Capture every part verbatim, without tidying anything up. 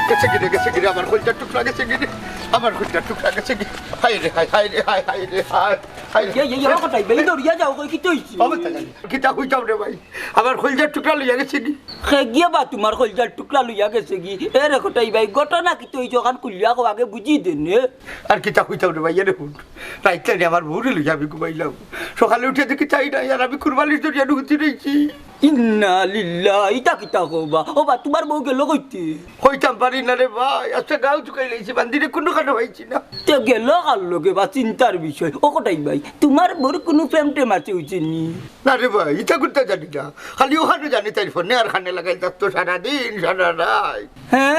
গেছে গিরে, গেছে গিরে, আমার কইলজার টুকরা গেছে গিরে, আমার কইলজার টুকরা গেছে গি। হায় রে হায়, হায় রে হায়, হায় রে হায়, হায় রে। এই, এই, এই, ও কটাই ভাই, দৌড়িয়া যাও, কই কিতা অইছে? বাবা, তাই জানি। কিতা কইতাম রে ভাই, আমার কইলজার টুকরা লইয়া গেছে গি। কে গিয়া বা তুমার কইলজার টুকরা লইয়া গেছে গি? এ রে কটাই ভাই, ঘটনা কিতা অইছে অখান খুলিয়া কও, আগে বুঝি দেনে। আর কিতা কইতাম রে ভাই, এরে হুন। রাইত তাইন আমার বউরে লইয়া আমি ঘুমাইলাম। সকালে উঠে দেখি তাই নাই, আর আমি কুরবানির জন্য হুতি রইছি। ইন্না লিল্লাহ, ইতা কিতা কও বা? ও বা, তুমার বউ গেল কইতে? কইতাম পারি না রে ভাই, আস্তা গাউ চুকাই লাইছি, বান্দিরে কুনু কানো পাইছি না। তে গেল কার লগে বা? চিন্তার বিষয়। ও কটাই ভাই, তুমার বউর কুনু প্রেম টেম আছে অইছে নি? না রে ভাই, ইতা কুন্তা জানি না। খালি অখানো জানি তাইর ফোনে আর খানে লাগাইল থাকতো সারাদিন, সারা রাইত। হে?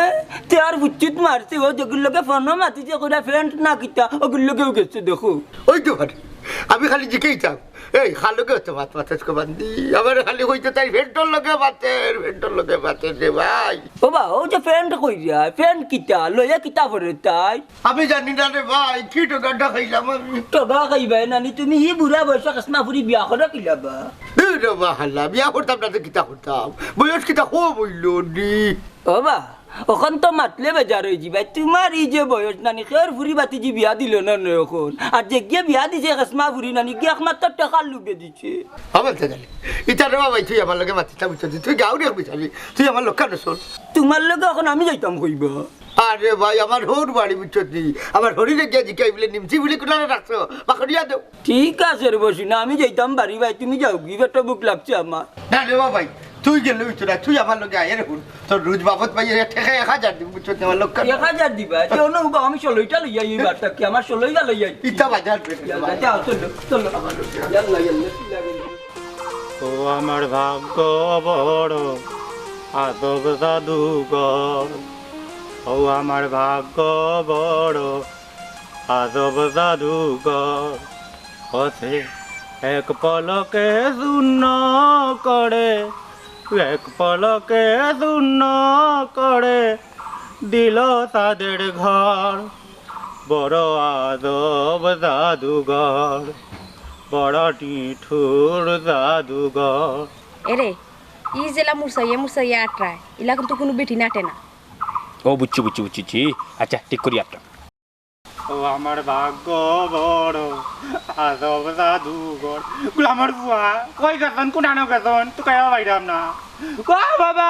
তে আর হুচ্চুত মারছে, ও যেগুর লগে ফোনো মাতিছে, কইরা friend না কিতা, ওগুর লগেও গেছে দেখো। ওই তো পারে। আমি খালি জিকাইতাম, এই, কার লগে অত মাত মাতাস গো বান্দি? আমারে খালি কইতো তাইর friend অর লগে মাতের, friend অর লগে মাতের রে ভাই। ও বা, ও যে friend কইরা, friend কিতা, লইয়া কিতা করে তাই? আমি জানি না রে ভাই, কি ঠগাটা খাইলাম আমি। ঠগা খাইবায় নানি তুমি, ই বুড়া বয়সো খেসমা ফুরি বিয়া করো কিলা বা? দূর রে বা হালা, বিয়া করতাম না তো কিতা করতাম? বয়স কিতা কম অইলো নি? ও বা, অখন তো মাতলে বেজার অইযিবায়। তুমার ই যে বয়স নানি, কেউর ফুরি বাতিজি বিয়া দিল না নে অখন। আর যেগিয়ে বিয়া দিছে খেসমা ফুরি নানি, গিয়া একমাত্র টেকার লুভে দিছে। আমার তো জানি। ইতা রে বা ভাই, তুই আমার লগে মাতিস না, বুঝছস নি? তুই গাউর এক বিচারি, তুই আমার লগে কেনে চল? তুমার লগে অখন আমি যাইতাম কইবা। আরে ভাই, আমার হউর বাড়ি, বুঝছস নি? আমার হরিরে গিয়া জিকাই বুলে নিমচি বুলি কুনারে রাখছো, বাকরিয়া দেও। ঠিক আছে রে বসু না, আমি যাইতাম বাড়ি ভাই, তুমি যাওগি, পেটো ভুক লাগছে আমার। না রে বা ভাই, তুই গেলে অইতো না, তুই আমার লগে আয় রে হুন। তোর রুজ বাবদ ভাই, এর টেকা এক হাজার দিমু, বুঝছস নি, আমার লগে। এক হাজার দিবা? তে অনো উবা, আমি ষোলোইটা লইয়া এই বারটা কি, আমার ষোলোইটা লইয়া আই। ইতা বাজার পেটে ইয়াল্লা, ভাই। যাও, চলো, চলো। ইয়াল্লা, ইয়াল্লা, ইয়াল্লা। ও আমার ভাগ্য বড় আজব জাদুঘর, ও আমার ভাগ্য বড় আজব জাদুঘর। হসে এক পলকে শূন্য করে, এক পলকে শূন্য করে দিল তাদের ঘর। বড় আজব জাদুঘর, বড় নিঠুর জাদুঘর। এরে, ই যেলা মুরসাইয়া মুরসাইয়া আটরায়, ইলা কিন্তু কুনু বেটি নাটে না। ও বুঝছি, বুঝছি, বুঝছি, জি। আচ্ছা, ঠিক করি আটরা। ও আমার ভাগ্য বড় আজব জাদুঘর। গুলামর ফুয়া, কই গেছন, কুনানো গেছন? তুকাইয়া পাইরাম না। ও বাবা!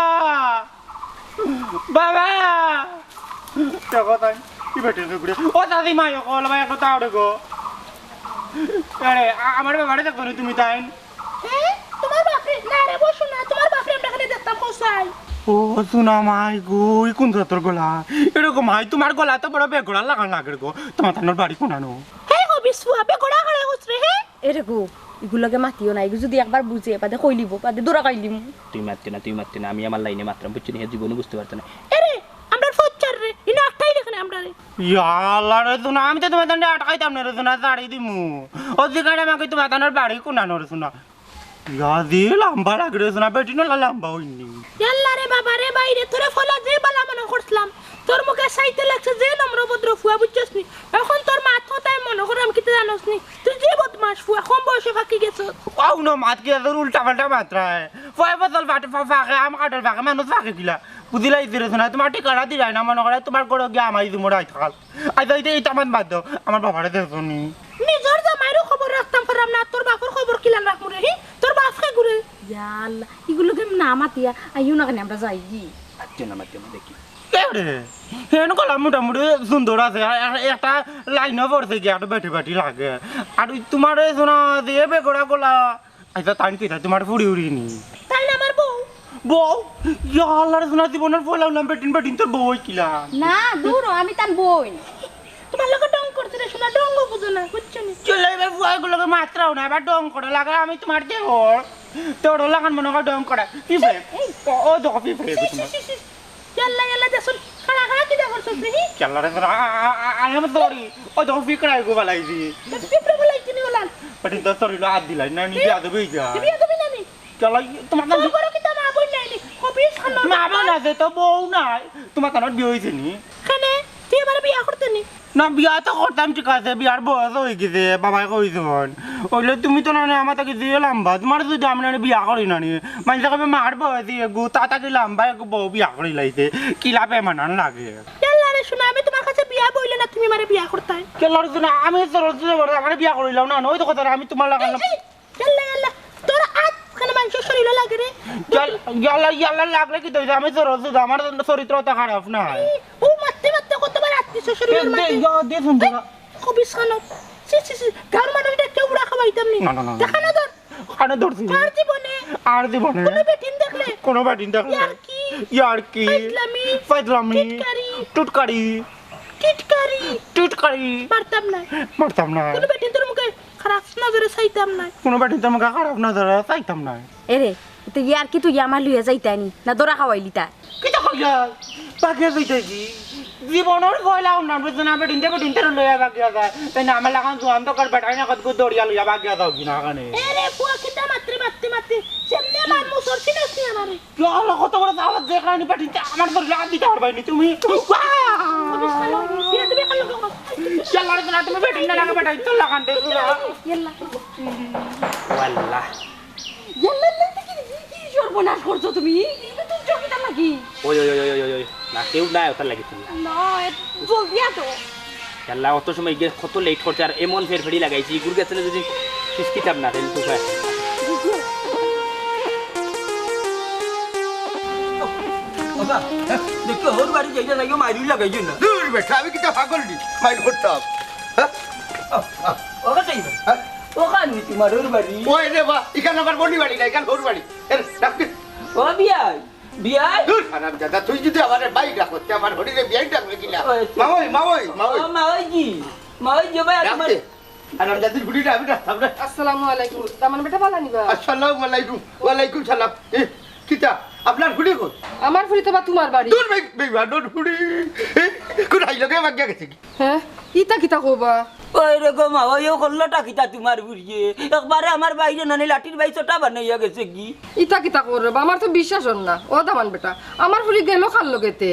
বাবা! দেখো তাইন, কি বেটি রে ঘুরে। ও দাদি মাই, ও কল ভাই, একটু তাও দেখো। আরে, আ-, আমার বাবারে দেখো নি তুমি তাইন? এ, তোমার বাপরে? না রে, বসো না, তোমার বাপরে আমরা এখানে দেখতাম কোথায়? ও, সোনা মাই গো, ই কোন জাতর গলা? এরকম হাই, তোমার গলা তো বড় বেগড়া লাগান লাগের গো। তোমার তানোর বাড়ি কোনানো? হে হবিস ফুয়া, বেগড়া হারে হস রে, হে? এরে গো, ইগুর লগে মাতিও না, ইগু যদি একবার বুঝে, বাদে কইলিব, বাদে দৌড়া কইলিম। তুই মাততে না, তুই মাততে না, আমি আমার লাইনে মাতরাম, বুঝছো নি? হে জীবনে বুঝতে পারতো না। এরে, আমরার ফচ্চার রে, ইনো আটকাই দেখে না আমরারে। ইয়া আল্লাহ রে সোনা, আমি তো তোমার তানরে আটকাইতাম না রে সোনা, ছাড়ি দিমু। ও জিগাইরাম আগে তোমার তানোর বাড়ি কোনানো রে সোনা। ইয়া যে লাম্বা লাগে রে সোনা, বেটি নলা লাম্বা অইনি। ইয়াল্লা রে বাবা রে, বাইরে তোরে ফলা যে বালা মনো করছলাম, তোর মুখে চাইতে লাগছে যে নম্র ভদ্র ফুয়া, বুঝছস নি? অখন তোর মাত কথায় মনো করাম কিতা জানোস নি? তুই যে বদমাশ ফুয়া, কম বয়সে ফাঁকি গেছস। অউ না মাত কিতা তোর উল্টা পাল্টা মাতরায়। ফুয়া ফসল ফাটে, ফা-, ফাঁকে, আম কাঠল ফাঁকে, মানুষ ফাঁকে কিলা? বুঝিলাইছি রে সোনা, তোমার ঠিকানা দিরায় না, মনো করায় তোমার ঘরো গিয়া হামাই দিমু রাইত কাল। আচ্ছা, ইতা, ইতা আমার বাদ দেও, আমার বাবারে দেখছো নি? নিজর জামাইরও খবর রাখতাম পারলাম না, তোর বাপর খবর কিলান রাখমু রে, হি? তোর বাপ কে ঘুরে? ইয়া আল্লাহ, ইগুর লগে না মাতিয়া আইও না কেনে, আমরা যাইগি। মাতিও না, মাতিও না, দেখি। এ রে, হেন কলা মোটামুটি সুন্দর আছে, আর এ-, একটা লাইনও পড়ছে কি, একটা বেটি বেটি লাগে। আর ওই তোমার এই সোনা যে বেগড়া গলা, আচ্ছা, তাইন কিতা তোমার ফুড়ি উড়ি নি? তাইন আমার বউ। বউ? ইয়া আল্লাহ রে, সোনা জীবনর পয়লা উলাম বেটিন বেটিন তোর বউ অইছিলা। না, দূর হ, আমি তান বইন। তোমার লগে ঢং করছে রে, সোনা ঢং বুঝো না, বুঝছো নি? চলো এবার ফুয়াগুর লগে মাতরাও না, এবার ঢং করা লাগে, আমি তোমার দেওর। তোর লাগান মনো কর ঢং করা। পিঁপড়ে। এই। ও, ও দেখো পিঁপড়ে ছি, ছি, তোমার। ছি, ছি। ইয়াল্লা, ইয়াল্লা, দেখছুন, খাড়া খাড়া কিতা করছস দেখি? ইয়াল্লা রে, আ, আ, আ, I am sorry। ওই দেখো, পিঁপড়া এগু ফালাইছি। তো পিঁপড়া ফালাইছি নি ওলান? বেটি তো sorry লো, হাত দিলাই না, নিজে আদবে যা। দিবি আদবি না নি? ইয়াল্লা, তোমার নাম তোর কি? ঘরো কিতা মা বইন নাই নি? কবির সামনে মা বইন আছে তো, বউ নাই। তোমার তানোর বিয়া অইছে নি? কেনে? করতে নি? না, বিয়া তো করতাম, ঠিক আছে, বিয়ার বয়স অই গেছে, বাবায় কইছইন। অইলে তুমি তো নানি আমার থাকি যে লম্বা, তুমারে যুদি আমি নানি বিয়া করি নানি, মানষে কইবা মার বয়সী এগু, তা থাকি লম্বা এগু বউ বিয়া করিলাইছে, কিলা বেমানান লাগে। ইয়াল্লা রে, হুনো, আমি তুমার কাছে বিয়া বইলে না, তুমি আমারে বিয়া করতায়। কিলা রে হুনো, আমি তো রোজ রোজ আমারে বিয়া করিলাও না, অউ তো কথা, আমি তুমার লাখান এই, এই, ইয়াল্লা, ইয়াল্লা, তোর আত কেনে মানষর শরীলো লাগে রে? ইয়াল-, ইয়াল্লা, ইয়াল্লা লাগলে কিতা অইছে? আমি তো রোজ রোজ, আমার চরিত্র তো খারাপ নায়। এই, ও মারতে মারতে কতবার আত দিছো শরীলর মাঝে। দে, দে, দে, দে, দে। এই, কবিস খানো। ছি, ছি, ছি, গাঁওর মানুষ এটা কেউ উড়া খাওয়াইতাম নি। না, না, না, না। দেখা না তোর? কানে ধরছি। আর জীবনে? আর জীবনে? কোনো বেটিন দেখলে? কোনো বেটিন দেখলে? ইয়ার্কি? ইয়ার্কি? ফাইজলামি? ফাইজলামি? টিটকারি? টুটকারি? টিটকারি? টুটকারি? মারতাম না। মারতাম না। কোনো বেটিন তোর মুখে খারাপ নজরে চাইতাম না। কোনো বেটিন তোর মুখে খারাপ নজরে চাইতাম না। এরে, ইতা ইয়ার্কি তুই আমার লইয়া যাইতায় নি? না ধরা খাওয়াইলিতায়? কিতা কইলা? বাগিয়া যাইতায় কি? জীবনর পয়লা উন্নয়ন বুঝছো না, বেটিনতে বেটিনতে লইয়া বাগিয়া যায়। তাই না, আমার লাখান জোয়ান তো কর বেটায় না, কতগু দড়িয়া লইয়া বাগিয়া যাও কি না কানে? এরে, পুয়া কিতা মাতরে মাততে মাততে, সেমনে আমার মুসর ছিনাস নি আমারে। ইয়াল্লা, কত বড় দাওয়াত দেখানি বেটিনতে, আমার দড়ি লাগান দিতা পারবায় নি তুমি। ইয়াল্লা রে, না, তুমি বেটিন না লাগে, বেটায় তো লাগান দে, তোরা। ইয়াল্লা। ওয়াল্লাহ। ইয়াল্লা, ইয়াল্লা, কি, কি, কি সর্বনাশ করছো তুমি? ইটা তো চকিটা লাগি। ওই, ওই, ওই, ওই, ওই, ওই। না, কেউ নাই, ওটার লাগি তুমি। না, এ, জলদি আতো। ইয়াল্লা, অত সময় গিয়া কত লেট করছে, আর এমন ফেরফেরি লাগাইছি, ইগুর গেছে যদি ফিসকিতাম না, তাইলে তো উপায়। বাবা, দেখো, ওর বাড়ি যাইতে যাইও, মাইরুল লাগাইও না। দূর বেটা, আমি কিতা পাগল নি? মাইর করতাম। হ্যাঁ? ও, ও, ওকে চাইবে। হ্যাঁ? ওখানে তোমার ওর বাড়ি। ওই রে বা, ইখান আমার বনি বাড়ি না, ইখান ওর বাড়ি। এ, ডাক দে। ও বিয়াই, বিয়াই। দূর হারামজাদা, তুই যদি আমারে ভাই ডাকতে, আমার হরিরে বিয়াই ডাকবে কিনা? ও, আচ্ছা। মাওই, মাওই, মাওই। ও, মাওই জি, মাওই জি ভাই, ডাক তোমার দে। হারামজাদির ফুড়িরে আমি ডাকতাম না। আসসালামু আলাইকুম। দামান বেটা ভালা নি বা? আসসালামু আলাইকুম। ওয়ালাইকুম সালাম। এ, কিতা? আপনার ফুড়ি কই? আমার ফুড়ি তো বা তোমার বাড়ি। দূর বেই-, বেইমানর ফুড়ি। এ, কোন হাই লগে বাগিয়া গেছে কি? হ্যাঁ? ইতা কিতা কও বা? ওই রে গো মা, ওই ও করলোটা কিতা তোমার ফুড়িয়ে? একবারে আমার ভাইরে নানি লাঠির বাই ছোটা বানাইয়া গেছে কি? ইতা কিতা কও রে বা? আমার তো বিশ্বাস অর না। ও দামান বেটা, আমার ফুড়ি গেল কার লগেতে?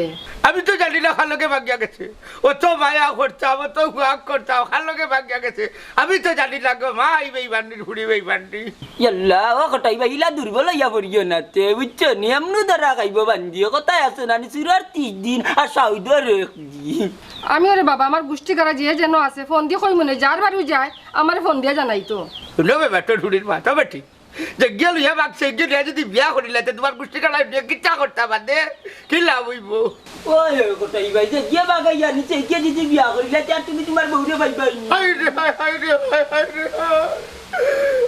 আমি তো জানি না কার লগে বাগিয়া গেছে। অত মায়া করতাম, অত হুয়াক করতাম, কার লগে বাগিয়া গেছে? আমি তো জানি না গো মা, এই বেইমানর ফুড়ি বেইমানর। ইয়াল্লা, ও কটাই ভাই, ইলা দুর্বল অইয়া পড়িও না তে, বুঝছো নি? এমনু ধরা খাইবো বান্দিয়ে, কথায় আছে না নি, চুরার ত্রিশ দিন আর সাউদর এক দিন। আমি ওরে বাবা, আমার গুষ্টি গাড়া যে যেন আছে, ফোন দি কইমু নে, যার বাড়িউ যায়, আমারে ফোন দিয়া জানাইতো। হুনো বে বেটা, ফুড়ির মাথা বেটি। যে গিয়া লইয়া বাগছে, গিয়া লইয়া যদি বিয়া করিলাইতে, তোমার গুষ্টি গাড়া নিয়া কিতা করতা বাদে? কি লাভ অইবো? ওই, ওই, কটাই ভাই, যে গিয়া বাগাইয়া নিছে, গিয়া যদি বিয়া করিলাইতে, আর তুমি তোমার বউরে পাইবায় নি। হায় রে, হায়, হায় রে, হায়, হায় রে, হায়।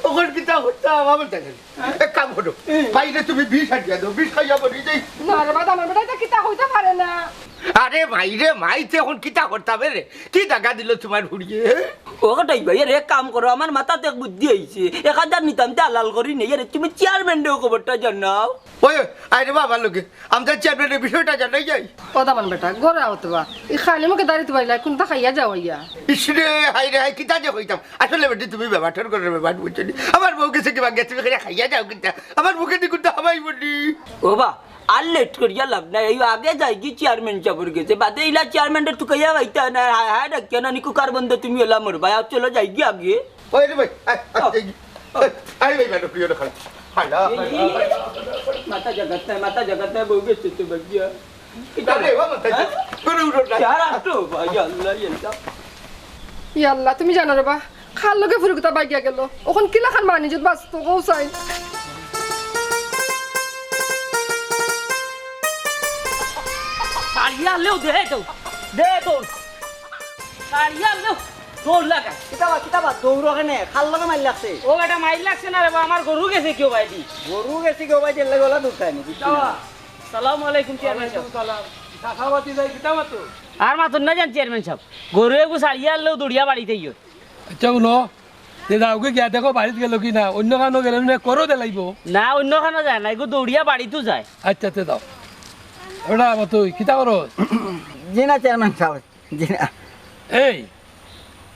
অখন কিতা করতাম, আমার জানি না। এক কাম করো, হুম। ভাইরে তুমি বিষ আনিয়া দেও, বিষ খাইয়া মরি যাই। না রে বাবা, আমার বেটা ইতা কিতা কইতা পারে না। আরে ভাইরে, মাইতে অখন কিতা করতাম রে? কি দাগা দিল তোমার ফুড়িয়ে? ও কটাই ভাই, আরে এক কাম করো, আমার মাথাত এক বুদ্ধি আইছে, এক হাজার নিতাম, তে হালাল করি নেই। আরে তুমি চেয়ারম্যানরেও খবরটা জানাও। ওই, ওই, আয় রে বাবা লগে, আমরা চেয়ারম্যানরে বিষয়টা জানাই যাই। ও দামান বেটা, ঘরে আও তো বা। ই খালি মুখে দাঁড়াইতে পারি না, কোনটা খাইয়া যাও ইয়া। ইস রে, হায় রে হায়, কিতা যে কইতাম। আসলে বেটি তুমি বেবাটর ঘরর বেবাট, বুঝছো নি? আমার বউ গেছে কিবা গেছে, তুমি খাইয়া যাও কিতা? আমার মুখে দি কোনটা হামাই বলি। ও বা, আর লেট করিয়া লাভ নাই, এই আগে যাইগি চেয়ারম্যান সাবর গেছে, বাদে ইলা চেয়ারম্যানরে তুকাইয়া পাইতা না, হায় হায় ডাকিয়া না নি কুকার বন্ধ তুমি ওলা মরবায়, চলো যাইগি আগে। ওই রে ভাই, আয়, আয়, আয়, আয় ভাই, ম্যাডাম, প্রিয় খালা। হালা, এই, এই, এই, মাথা জাগাত নাই, মাথা জাগাত নাই, বউ গেছে তো বাগিয়া। কিতা রে, বাবা, তাই হ্যাঁ? করে উঠো না। চার আট তো, ভাই, আল্লাহ, এই আল্লাহ। ইয়া আল্লাহ, তুমি জানো রে বা, কার লগে ফুরুকটা বাগিয়া গেল। অখন কিলাখান মানি যত বাঁচতো, কও চাই। সারিয়া লেও দে, দে, দে, দে। সারিয়া লেও। দৌড় লাগায়। কিতা বা, কিতা বা, দৌড়ো কেনে? কার লগে মাইর লাগছে? ও বেটা, মাইর লাগছে না রে বা, আমার গরু গেছে কেউ বাইদি। গরু গেছে কেউ বাইদি, এর লাগি ওলা দৌড় খায়নি, বুঝছি না? বাবা, সালামু আলাইকুম, চেয়ারম্যান সাব। ওয়ালাইকুম সালাম। চাচা বাতি যাই, কিতা মাতো? আর মাতইন না যান, চেয়ারম্যান সাব। গরু এগু সারিয়া আনলেও দৌড়িয়া বাড়িত আইও। আচ্ছা, হুনো, তে যাওগি গিয়া দেখো বাড়িত গেল কি না, অন্য খানো গেলে নে করো দেলাইবো। না, অন্য খানো যায় না, এগু দৌড়িয়া বাড়িতউ যায়। আচ্ছা, তে যাও। ওটা মাতো, কিতা করো? জি না, চেয়ারম্যান সাব। জি না। এই,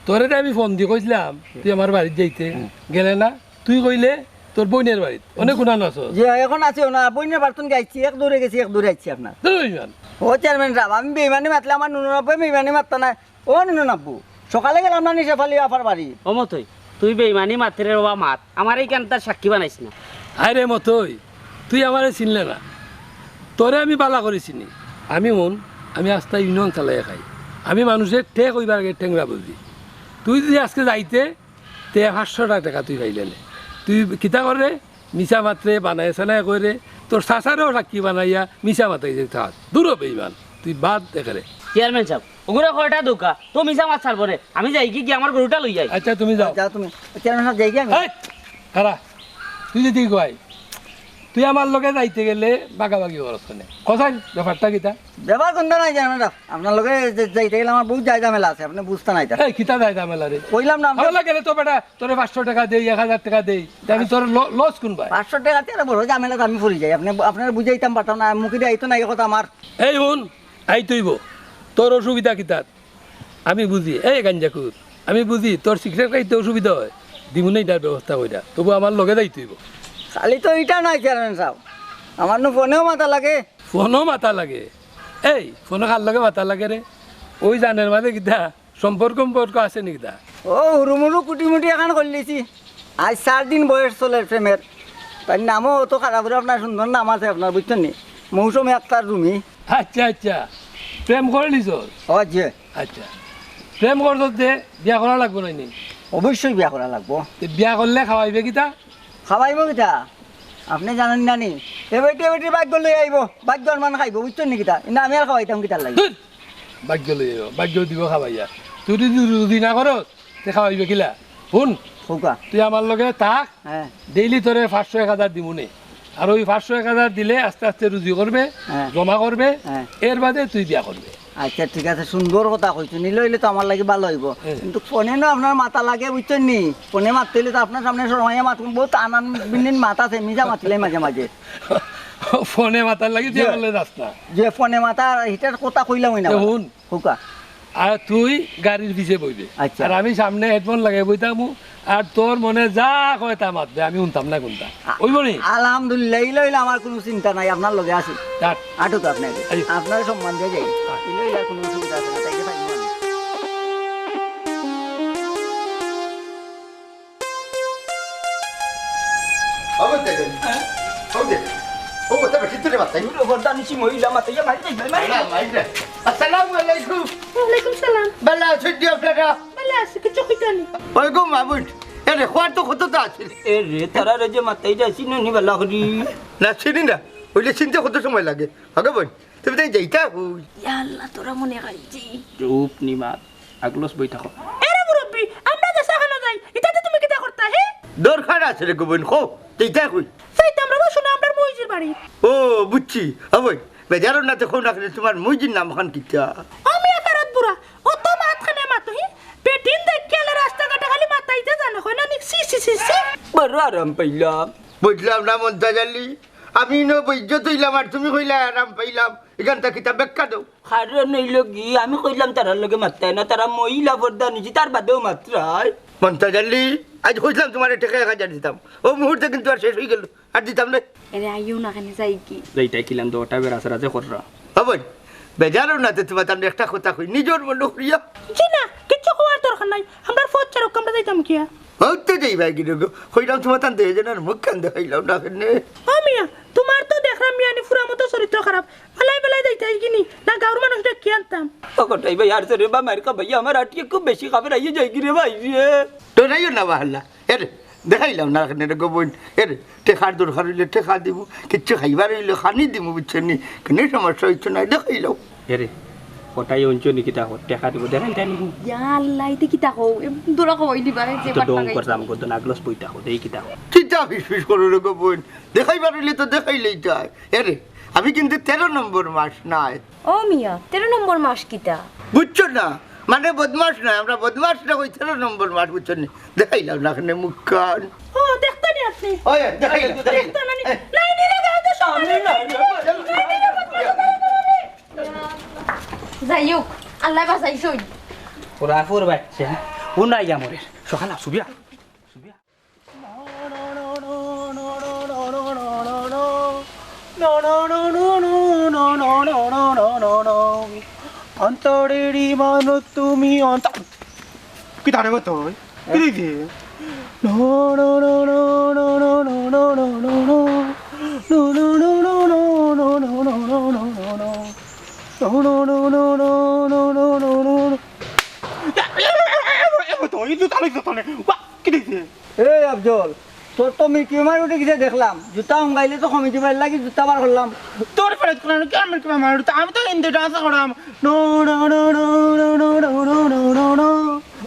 তোরে যে আমি ফোন দি কইছলাম, তুই আমার বাড়িত যাইতে, হুম। গেলে না? তুই কইলে, তোর বইনের বাড়িত। অনেক গুণান আছো। জি, এখন আছি, ওনা বইনের বাড়িত গেছি, এক দূরে গেছি, এক দূরে আইছি আপনার। দূর বেইমান। ও চেয়ারম্যান সাহেব, আমি বেইমানি মাতলে আমার নুনু আব্বা বেইমানি মাততা না। ও নুনু আব্বু, সকালে গেলাম না নি শেফালি আফার বাড়ি। ও মতই, তুই বেইমানি মাতরে বাবা মাত, আমার এইখান তার সাক্ষী বানাইস না। আরে মতই, তুই আমারে চিনলে না, তোরে আমি বালা করি চিনি। আমি মন, আমি আস্তা ইউনিয়ন চালাইয়া খাই। আমি মানুষের ঠেক অইবার আগে ঠেংরা বুঝি। তুই যদি আজকে যাইতে, তে পাঁচশো টা টেকা তুই পাইলে নে। তুই কিতা করে? মিছা মাতরে, বানায় সানায় করে, তোর চাচারেও সাক্ষী বানাইয়া মিছা মাতাই যেতে থাক। দূর হ বেইমান, তুই বাদ একেরে। চেয়ারম্যান সাহেব, ওগুলো কয়টা ধোকা, তো মিছা মাত ছাড়বো রে। আমি যাইগি, গিয়া আমার গরুটা লই যাই। আচ্ছা, তুমি যাও। যাও তুমি। চেয়ারম্যান সাহেব, যাইগি আমি। এই, খাড়া, তুই যদি কয়, তুই আমার লগে যাইতে গেলে বাগাবাগি করস কেনে? কসাই, ব্যাপারটা কিতা? ব্যাপার কুন্তা নাই, চেয়ারম্যান সাহেব। আপনার লগে যে-, যাইতে গেলে আমার বহুত যায় ঝামেলা আছে, আপনে বুঝতা নায় ইতা। এই, কিতা যায় ঝামেলা রে? কইলাম না, আমরা আমার লগে গেলে তো বেটা তোরে পাঁচশো টেকা দেই, এক হাজার টেকা দেই, তে আমি তোর ল-, লস কুন ভাই? পাঁচশো টেকা তে আর বড় ঝামেলাত আমি পড়ি যাই, আপনে, আপনারে বুঝাইতাম পারতাম না, মুখে দিয়া আইতো না এই কথা আমার। এই হুন, আইতইব, তোর অসুবিধা কিতা? আমি বুঝি, এই গাঞ্জাখুর, আমি বুঝি তোর সিগারেট খাইতে অসুবিধা হয়, দিমুনে ইটার ব্যবস্থা কইরা, তবু আমার লগে যাইতইব। খালি তো ইটা নায় চেয়ারম্যান সাহেব, আমার নু ফোনেও মাতা লাগে। ফোনও মাতা লাগে? এই, ফোনো কার লগে মাতা লাগে রে? ওই জানের মাঝে কিতা সম্পর্ক সম্পর্ক আছে নি কিতা? ও, হুরুমুরু কুটিমুটি এখান করলিছি। আজ চার দিন বয়স চলের প্রেমের। তার নামও অত খারাপ করে আপনার সুন্দর নাম আছে আপনার, বুঝছেন নি? মৌসুমী আক্তার রুমি। আচ্ছা, আচ্ছা, প্রেম করলিছস? ও, জি। আচ্ছা, প্রেম করছস যে বিয়া করা লাগবো নায় নি? অবশ্যই বিয়া করা লাগবো। তে বিয়া করলে খাওয়াইবে কিতা? খাওয়াইবো কিতা? আপনে জানইন না নি? এ বেটি, এ বেটি ভাগ্য লই আইবো, ভাগ্য মান খাইবো, বুঝছইন নি কিতা? ইনা আমি আর খাওয়াইতাম কিতার লাগি? ধুর! ভাগ্য লই আইবো, ভাগ্য দিব খাওয়াইয়া। তুই যদি রুজি না করস, তে খাওয়াইবে কিলা? হুন, কউক্কা। তুই আমার লগে থাক, হ্যাঁ। ডেইলি তোরে পাঁচশো এক হাজার দিমুনে। আর ওই পাঁচশো এক হাজার দিলে আস্তে আস্তে রুজি করবে, হ্যাঁ। জমা করবে, হ্যাঁ। এর বাদে তুই বিয়া করবে। আচ্ছা, ঠিক আছে, সুন্দর কথা কইছো। নিলে অইলে তো আমার লাগি ভালা অইবো। হ্যাঁ। কিন্তু ফোনে না আপনার মাতা লাগে, বুঝছইন নি? ফোনে মাততে অইলে তো আপনার সামনে শরমাইয়া মাতমু, বহুত আনান বিনিন মাত আছে, মিছা মাতিলাই মাঝে মাঝে। ফোনে মাতার লাগি তুই জি। আমার লগে যাস না। যে ফোনে মাতা, ইটার কথা কইলাম অই না। এ হুন। কউক্কা। আর তুই গাড়ির পিছে বইবে। আচ্ছা। আর আমি সামনে হেডফোন লাগাই বই থাকমু। আর তোর মনে যা কয় তা মাতবে, আমি হুনতাম না কুন্তা। আ-, অইবো নি? আলহামদুলিল্লাহ, ইলা অইলে আমার কুনু চিন্তা নাই, আপনার লগে আছি। থাক। আটো তো আপনে আগে। আইও। আপনার সম্মান দিয়া যাই। হ্যাঁ। ইলা অইলে কুনু অসুবিধা আছে না, তাইলে থাকমু আমি। ও বলতে গেলে। হ্যাঁ? ও দে। ও বলতে বেশি দূরে মাতাই। দূরে বর্দা নিচি মহিলা মাতাইয়া মারি যাইবে, মারি না, যাইবে। মারি না। আসসালামু আলাইকুম। ওয়ালাইকুম সালাম। ভালা আছইন নি আপনারা? ভালা আছি, কিচ্ছু কইতা নি। ওই গো মামুন, এরে, খোয়ার তো কত তা আছিল। এ রে, তারা রে যে মাতাই যাইছি না নি ভালা করি। না, চিনি না। অইলে চিনতে কত সময় লাগে? আগে বল। তুমি তাই যাইতা কই? ইয়া আল্লাহ, তোরা মনে খাইছি। চুপ নি মাত, আগলস বই থাকো। এরে মুরব্বি, আমরা যে সাহানো যাই, ইটাতে তুমি কিতা করতা, হে? দরকার আছে রে গো বইন, কও, যাইতা কই? যাইতাম রে বা, শুনো, আমরার মইজির বাড়ি। ও, বুঝছি। ও বইন, বেজার না তো কও না কেনে, তোমার মইজির নাম খান কিতা? আমি একারাত বুড়া, অত মাত খানে মাতো, হি? বেটিন দেখিয়ালে রাস্তাঘাটে খালি মাতাইতে জানে, কয় না নি, ছি, ছি, ছি, ছি। বড় আরাম পাইলাম। বুঝলাম না মন্তাজ আলী, আমি ন বেইজ্জত অইলাম আর তুমি কইলা আরাম পাইলাম, ইখানতা কিতা ব্যাখ্যা দেও। কারণ অইলো কি, আমি কইলাম তারার লগে মাততায় না, তারা মহিলা পর্দা নিছি, তার বাদেও মাতরায়। মন্তাজ আলী, আইজ কইছিলাম তোমারে টেকা এক হাজার দিতাম, অউ মুহূর্তে কিন্তু আর শেষ অইগেলো, আর দিতাম নায়। এরে আইও না কেনে, যাইগি। যাইতায় কিলান তো, ওটা বেড়া সারা যে কররা। ও বইন, বেজার অও না তে, তোমার তান একটা কথা কই, নিজর মনো করিয়া। জি না, কিচ্ছু কওয়ার দরকার নাই, আমরার পথ ছাড়উক্কা, আমরা যাইতাম কিয়া? অউ তো যাইবায় গি রে গো, কইলাম তোমার তান দুইজনর মুখ কান দেখাইলাম না কেনে। ও মিয়া, তোমার তো দেখরাম মিয়া নি ফুরা মতো চরিত্র খারাপ, ফালাই ফালাই যাইতায় গি নি, না গাঁওর মানুষ ডাকিয়া আনতাম। ও কটাই ভাই, আর তোরে বা মাইর খাবাইয়া আমার আটিয়ে খুব বেশি খাবার আইয়ে যায়গি রে ভাই রে। ডরাইও না বাহাল্লা, এরে, দেখাইলাম না কেনে রে গো বইন, এরে, টেকার দরকার অইলে টেকা দিমু, কিচ্ছু খাইবার অইলে খানি দিমু, বুঝছো নি? কুনু সমস্যা অইতো নায়, দেখাইলাম। এরে, কটাই অঞ্চল নি কিতা কর, টেকা দিমু, দেখাইতায় নি। ইয়া আল্লাহ, ইতে কিতা কও? এ, দৌড়া কও, ইলি বারে যে তো পাট ডং পাকাই। করতাম, কত নাগলস বইতা কও, দেই কিতা কও। কিতা ফিস ফিস করো রে গো বইন? দেখাইবার অইলে তো দেখাইলেইতায়। এরে, আমি কিন্তু তেরো নম্বর মাস নায়। ও মিয়া, তেরো নম্বর মাস কিতা? বুঝছো না? মানে বদমাস নায়, আমরা বদমাস না, ওই তেরো নম্বর মাস, বুঝছো নি? দেখাইলাম না কেনে মুখ কান। ও, দেখতা নি আপনে? ওই, দেখাইলাম, দেখাইলাম। দেখতা না নি? এই। নাই, নাই, নাই, নাই, নাই, নাই, নাই, নাই, নাই, নাই। যাই হোক, আল্লায় বাঁচাইছইন। ওরা ফুর বাচ্চা, ও নাই গা মরে। সকাল আপ, সুবিয়া। সুবিয়া। অন্তরেরই মানুষ তুমি অন্ত-, কিতা রে বা তুই? কি দিছে? এ, এ, এ, এ, এ, তুই জুতা লইছস কেনে? ওয়া, কি দিছে? এ আফজল, তোর তো মিরকি বেমার উঠি গেছে দেখলাম। জুতা হুঙ্গাইলে তো কমি যাইবার লাগি জুতা বার করলাম। তোর ফেরত কোন কি আমার কি বেমার উঠে? আমি তো হিন্দি ডান্স করাম। No, no, no.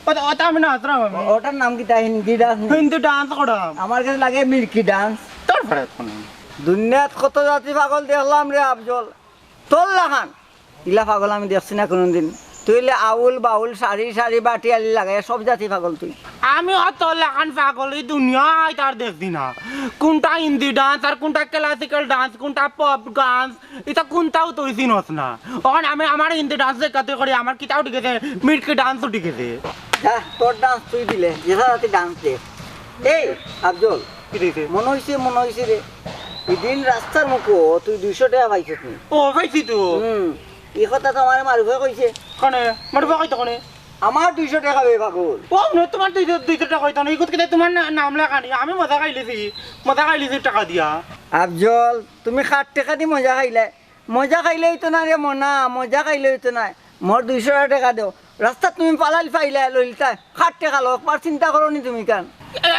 ওটা, ওটা আমি নাচরাম আমি। ও-, ওটার নাম কিতা? হিন্দি ডান্স? হিন্দি ডান্স করাম। আমার কাছে লাগে মিরকি ডান্স। তোর ফেরত কোন? দুনিয়াত কত জাতি পাগল দেখলাম রে আফজল। তোর লাখান ইলা পাগল আমি দেখছি না কোনোদিন। তুই ইলা আউল বাউল সারি সারি বাটি আলি লাগাই সব জাতি পাগল তুই। আমি অত লাখান পাগল ই দুনিয়াত আর দেখছি না। কোনটা হিন্দি ডান্স আর কোনটা ক্লাসিক্যাল ডান্স, কোনটা পপ ডান্স, ইতা কোনটাও তুই চিনস না। অখন আমি আমার হিন্দি ডান্স দেখাতে করি, আমার কিতাও ঠিক আছে, মিরকি ডান্সও ঠিক আছে। যা, তোর ডান্স তুই দিলে, যেটা জাতি ডান্স দে। এই আফজল, কি দিছে? মনো অইছে, মনো অইছে রে। ইদিন রাস্তার মুখো তুই দুইশো টেকা পাইছস নি? ও, পাইছি তো। হুম, ই কথা তো আমারে মারুফে কইছে। কেনে? মারুফে কইতো কেনে? আমার দুইশো টেকা বে পাগল। ও, না, তোমার দুইশো, দুইশো টেকা কইতো না। ইগুত কিতা তোমার না-, নাম লেখা নি? আমি মজা খাইলিছি, মজা খাইলিছি টেকা দিয়া। আফজল, তুমি কার টেকা দি মজা খাইলায়? মজা খাইলে অইতো না রে মনা, মজা খাইলে অইতো না। মোর দুইশো টেকা দেও। রাস্তাত তুমি পালাইল পাইলায়, লইলতায়। কার টেকা লও, একবার চিন্তা করো নি তুমি কান?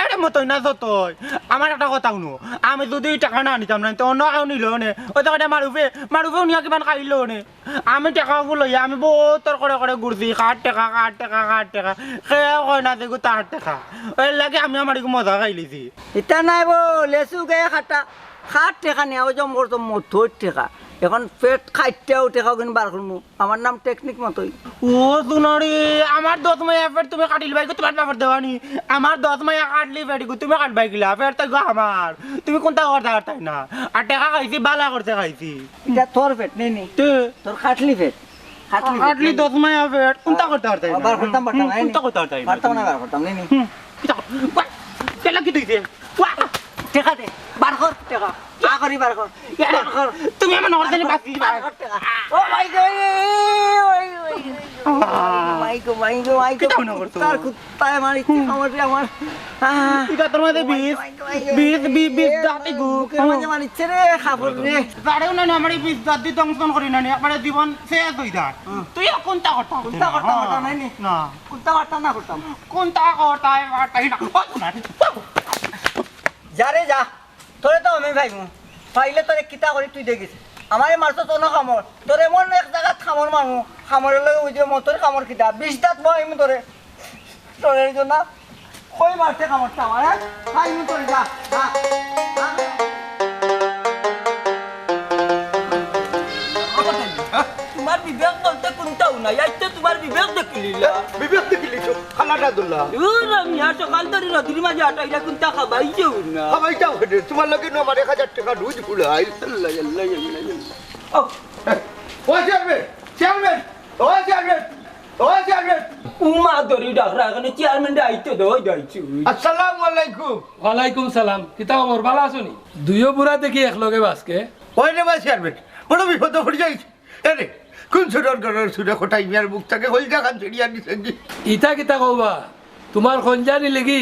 এরে মতই না যতই। আমার একটা কথা হুনো, আমি যুদি ই টেকা না নিতাম না, তে অন্য কেউ নিলো অনে। ওই তো কইটা মারুফে, মারুফেও নিয়া কিমান খাইলো অনে। আমি টেকা অগু লইয়া, আমি বউতর ঘরে ঘরে ঘুরছি, কার টেকা, কার টেকা, কার টেকা। কেউ কয় না যে ইগু তার টেকা। এরলাগি আমি আমার ইগু মজা খাইলিছি। ইতা নায় বো, লেচু গায়ে কাটা। কার টেকা নিয়া ওই জম করতো মতই টেকা। এখন পেট খাইতেও টেকা কিন বার করমু। আমার নাম টেকনিক মতই। ও সুনারি, আমার দশ মায়া পেট তুমি কাটিল ভাই, তোমার বাপর দেওয়ানি। আমার দশ মায়া কাটলি পেট গো, তুমি কাটবাই কিলা? পেট তো গো আমার। তুমি কোনটা করতে পারতাই না। আর টেকা খাইছি, বালা করতে খাইছি। ইটা তোর পেট, নেই, নেই। তে? তোর খাটলি পেট। খাটলি পেট, খাটলি নেই। দশ মায়া পেট, কোনটা করতে পারতাই না? বার করতাম, পারতাম না, কোনটা নেই। করতে পারতাই না? পারতাম না, বার করতাম, নেই, নেই। হুম, কিতা কর? বাহ, টেকা কি দিছে? বাহ, টেকা দে, বার কর টেকা। আ করি বার কর। এ, বার কর। তুমি আমার নগদ জানি বাকি বার কর টেকা। ও মাই গো, ওই, ওই, ওই, ওই, ওই, মাই গো, মাই গো, মাই গো। কিতা মনে করছো? তার কুত্তায় মারিছে আমারে, আমার। আহ। ইটা তোর মাঝে বিষ, মাই গো, মাই গো, বিষ, বিষ, বিষ, এ, জাতি গু। বুকের মাঝে মারিছে রে, কাপড় রে। জারেও না, না, আমার এই বিষ জাতি দংশন করি না, নি, একবারে জীবন শেষ হই যায়। হুম। তুই আর কোনটা করতাম? কোনটা করতাম, না। ওটা নাই নি? না। কোনটা করতাম না করতাম? কোনটা করতাম, করতাম না। ও, না রে। যা রে, যা। তোরে তো আমি পাইমু। পাইলে তোরে কিতা করি তুই দেখিস। আমারে মারছস তো না কামড়। তোরে এমন এক জাগাত কামড় মারমু। কামড়ের লগে বুঝবে মতর কামড় কিতা। বিষ দাঁত বহাইমু তোরে। তোরে এই জন্য কই মারছে কামড়টা আমার, হ্যাঁ? পাইমু তোরে, যা, যা, যা। তোমার বিবেক বলতে কোনটাও নাই, আজ তো তোমার বিবেক দেখিলিলা। বিবেক দেখিলিছো? খালাটা দুলা। ও রামিয়া, সকাল ধরি নদীর মাঝে আটাইলা, কোনটা খাবাইছেও না। খাবাইতাম কেনে? তোমার লগে নু আমার এক হাজার টেকা রোজ ফুলাই। আল্লাহ, আল্লাহ, আল্লাহ, আল্লাহ। ও। ও চেয়ারম্যান, চেয়ারম্যান, ও চেয়ারম্যান, ও চেয়ারম্যান। উমা ধরি ডাকরা, এখানে চেয়ারম্যান আইতে দে, ওই যাইছি। আসসালামু আলাইকুম। ওয়ালাইকুম সালাম। কিতা খবর, ভালা আছো নি? দুইও বুড়া দেখি একলগে বাসকে। ওই রে বা চেয়ারম্যান, বড় বিপদ পড়ি যাইছি। এরে, কোন সুরর ঘরর সুরে কটাই মিয়ার মুখ থাকি কইলজা খান ছিড়িয়া নিছে কি? ইতা কিতা কও বা? তোমার কইলজা নিলে কি?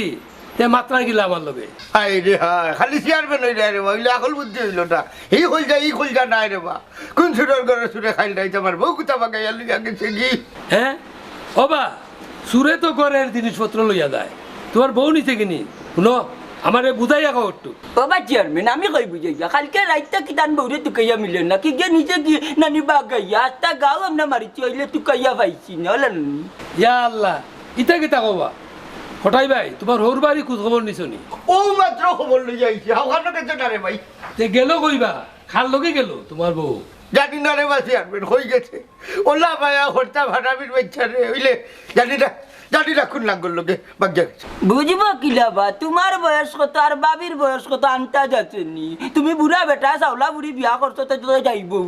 তে মাতরা কিলা আমার লগে? হায় রে হায়, খালি চেয়ারম্যান অইলে রে বা, অইলে আকল বুদ্ধি অইলো না। ই কইলজা, ই কইলজা নায় রে বা। কোন সুরর ঘরর সুরে খাইল নাই, আমার বউ কুতা বাগাইয়া লইয়া গেছে কি? হ্যাঁ? ও বা, সুরে তো ঘরের জিনিসপত্র লইয়া যায়। তোমার বউ নিছে কিনি? হুনো, আমারে বুঝাইয়া কও একটু। ও বা চেয়ারম্যান, আমি কই বুঝাইয়া? কালকে রাইতটা কিতান বউরে তুকাইয়া মিলে না। কি যে নিছে কি নানি বাগাইয়া, আস্তা গাঁও আমরা মারিছি, অইলে তুকাইয়া পাইছি না, অলা নি? ইয়া আল্লাহ, ইতা কিতা কও বা? কটাই ভাই, তোমার হউর বাড়ি খোঁজ খবর নিছো নি? ও মাত্র খবর লইয়া আইছি, হাওখানো গেছে না রে ভাই। তে গেল কই বা? কার লগে গেল তোমার বউ? জানি না রে বা চেয়ারম্যান, কই গেছে। ওলা বায়া হর্তা ভাড়াবির বাচ্চা রে, অইলে জানি না, জানি না কোন লাঙ্গর লগে বাগিয়া গেছে। বুঝবো কিলা বা, তোমার বয়স কত আর বাবির বয়স কত আন্তাজ আছে নি? তুমি বুড়া বেটা, চাওলা বুড়ি বিয়া করছো, তো তো যাইবো।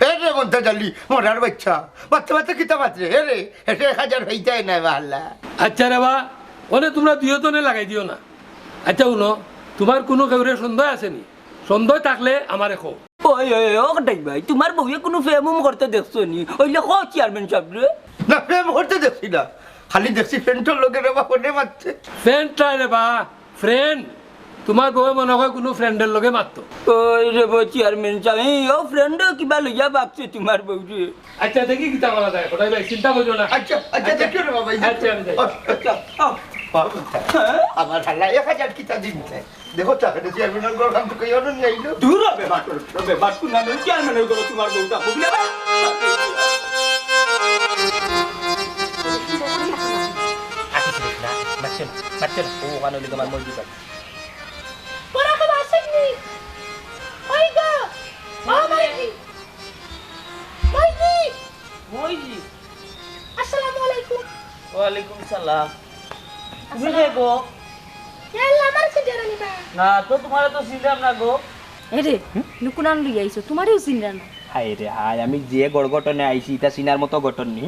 এ রে মন্তাজ আলী, মরার বাচ্চা, বাচ্চা বাচ্চা কিতা বাচ্চা, এ রে, এটা এক হাজার হইতে না বাহাল্লা। আচ্ছা রে বা, ওনে তোমরা দুইও তনে লাগাই দিও না। আচ্ছা হুনো, তোমার কোনো কেউরে সন্দেহ আছে নি? সন্দেহ থাকলে আমারে কও। ওই, ওই, ওই, ও কটাই ভাই, তুমার বউয়ে কুনু প্রেম উম করতে দেখছো নি? অইলে কও চেয়ারম্যান সাবরে। না, প্রেম করতে দেখছি না, খালি দেখছি ফ্রেন্ডর লগে রে বা ফোনে মাতছে। ফ্রেন্ড নায় রে বা, ফ্রেন্ড। তুমার বউয়ে মনে কয় কুনু ফ্রেন্ডর লগে মাততো। ওই রে বা চেয়ারম্যান সাব, এই ও ফ্রেন্ডও কিবা লইয়া ভাগছে তুমার বউরে। আচ্ছা, দেখি কিতা করা যায়। কটাই ভাই, চিন্তা করিও না। আচ্ছা, আচ্ছা, আচ্ছা। দেখিও রে বাবা, এই যে আচ্ছা, আমি যাই। আচ্ছা, আও। বাবা, হ্যাঁ? আমার হালা এক হাজার কিতা দিন চাই। দেখো তো, এখানে চেয়ারম্যানর ঘর খান তো কেউ নিয়ে আইলো। দূর হবে, বাটুর, হবে, বাটুর না, নয়, চেয়ারম্যানর ঘর তুমার বউটা, বুঝলে না? আচ্ছা, না, মারছে না, মারছে না। ও, ওখানে অইলে তুমার মসজিদ আছে। বড় খবর আসেনি। ওই গো, ও মাইজি। মাইজি। মইজি। আসসালামু আলাইকুম। ওয়ালাইকুম সালাম। তুমি কে গো? ইয়া আল্লাহ, আমার চিনতে পারনি বা? না তো, তুমারে তো চিনলাম না গো। এরে, নুকুনান লই আইছো, তুমারেও চিনরা না। হায় রে হায়, আমি যে গড় গঠনে আইছি, ইটা চিনার মতো গঠন নি।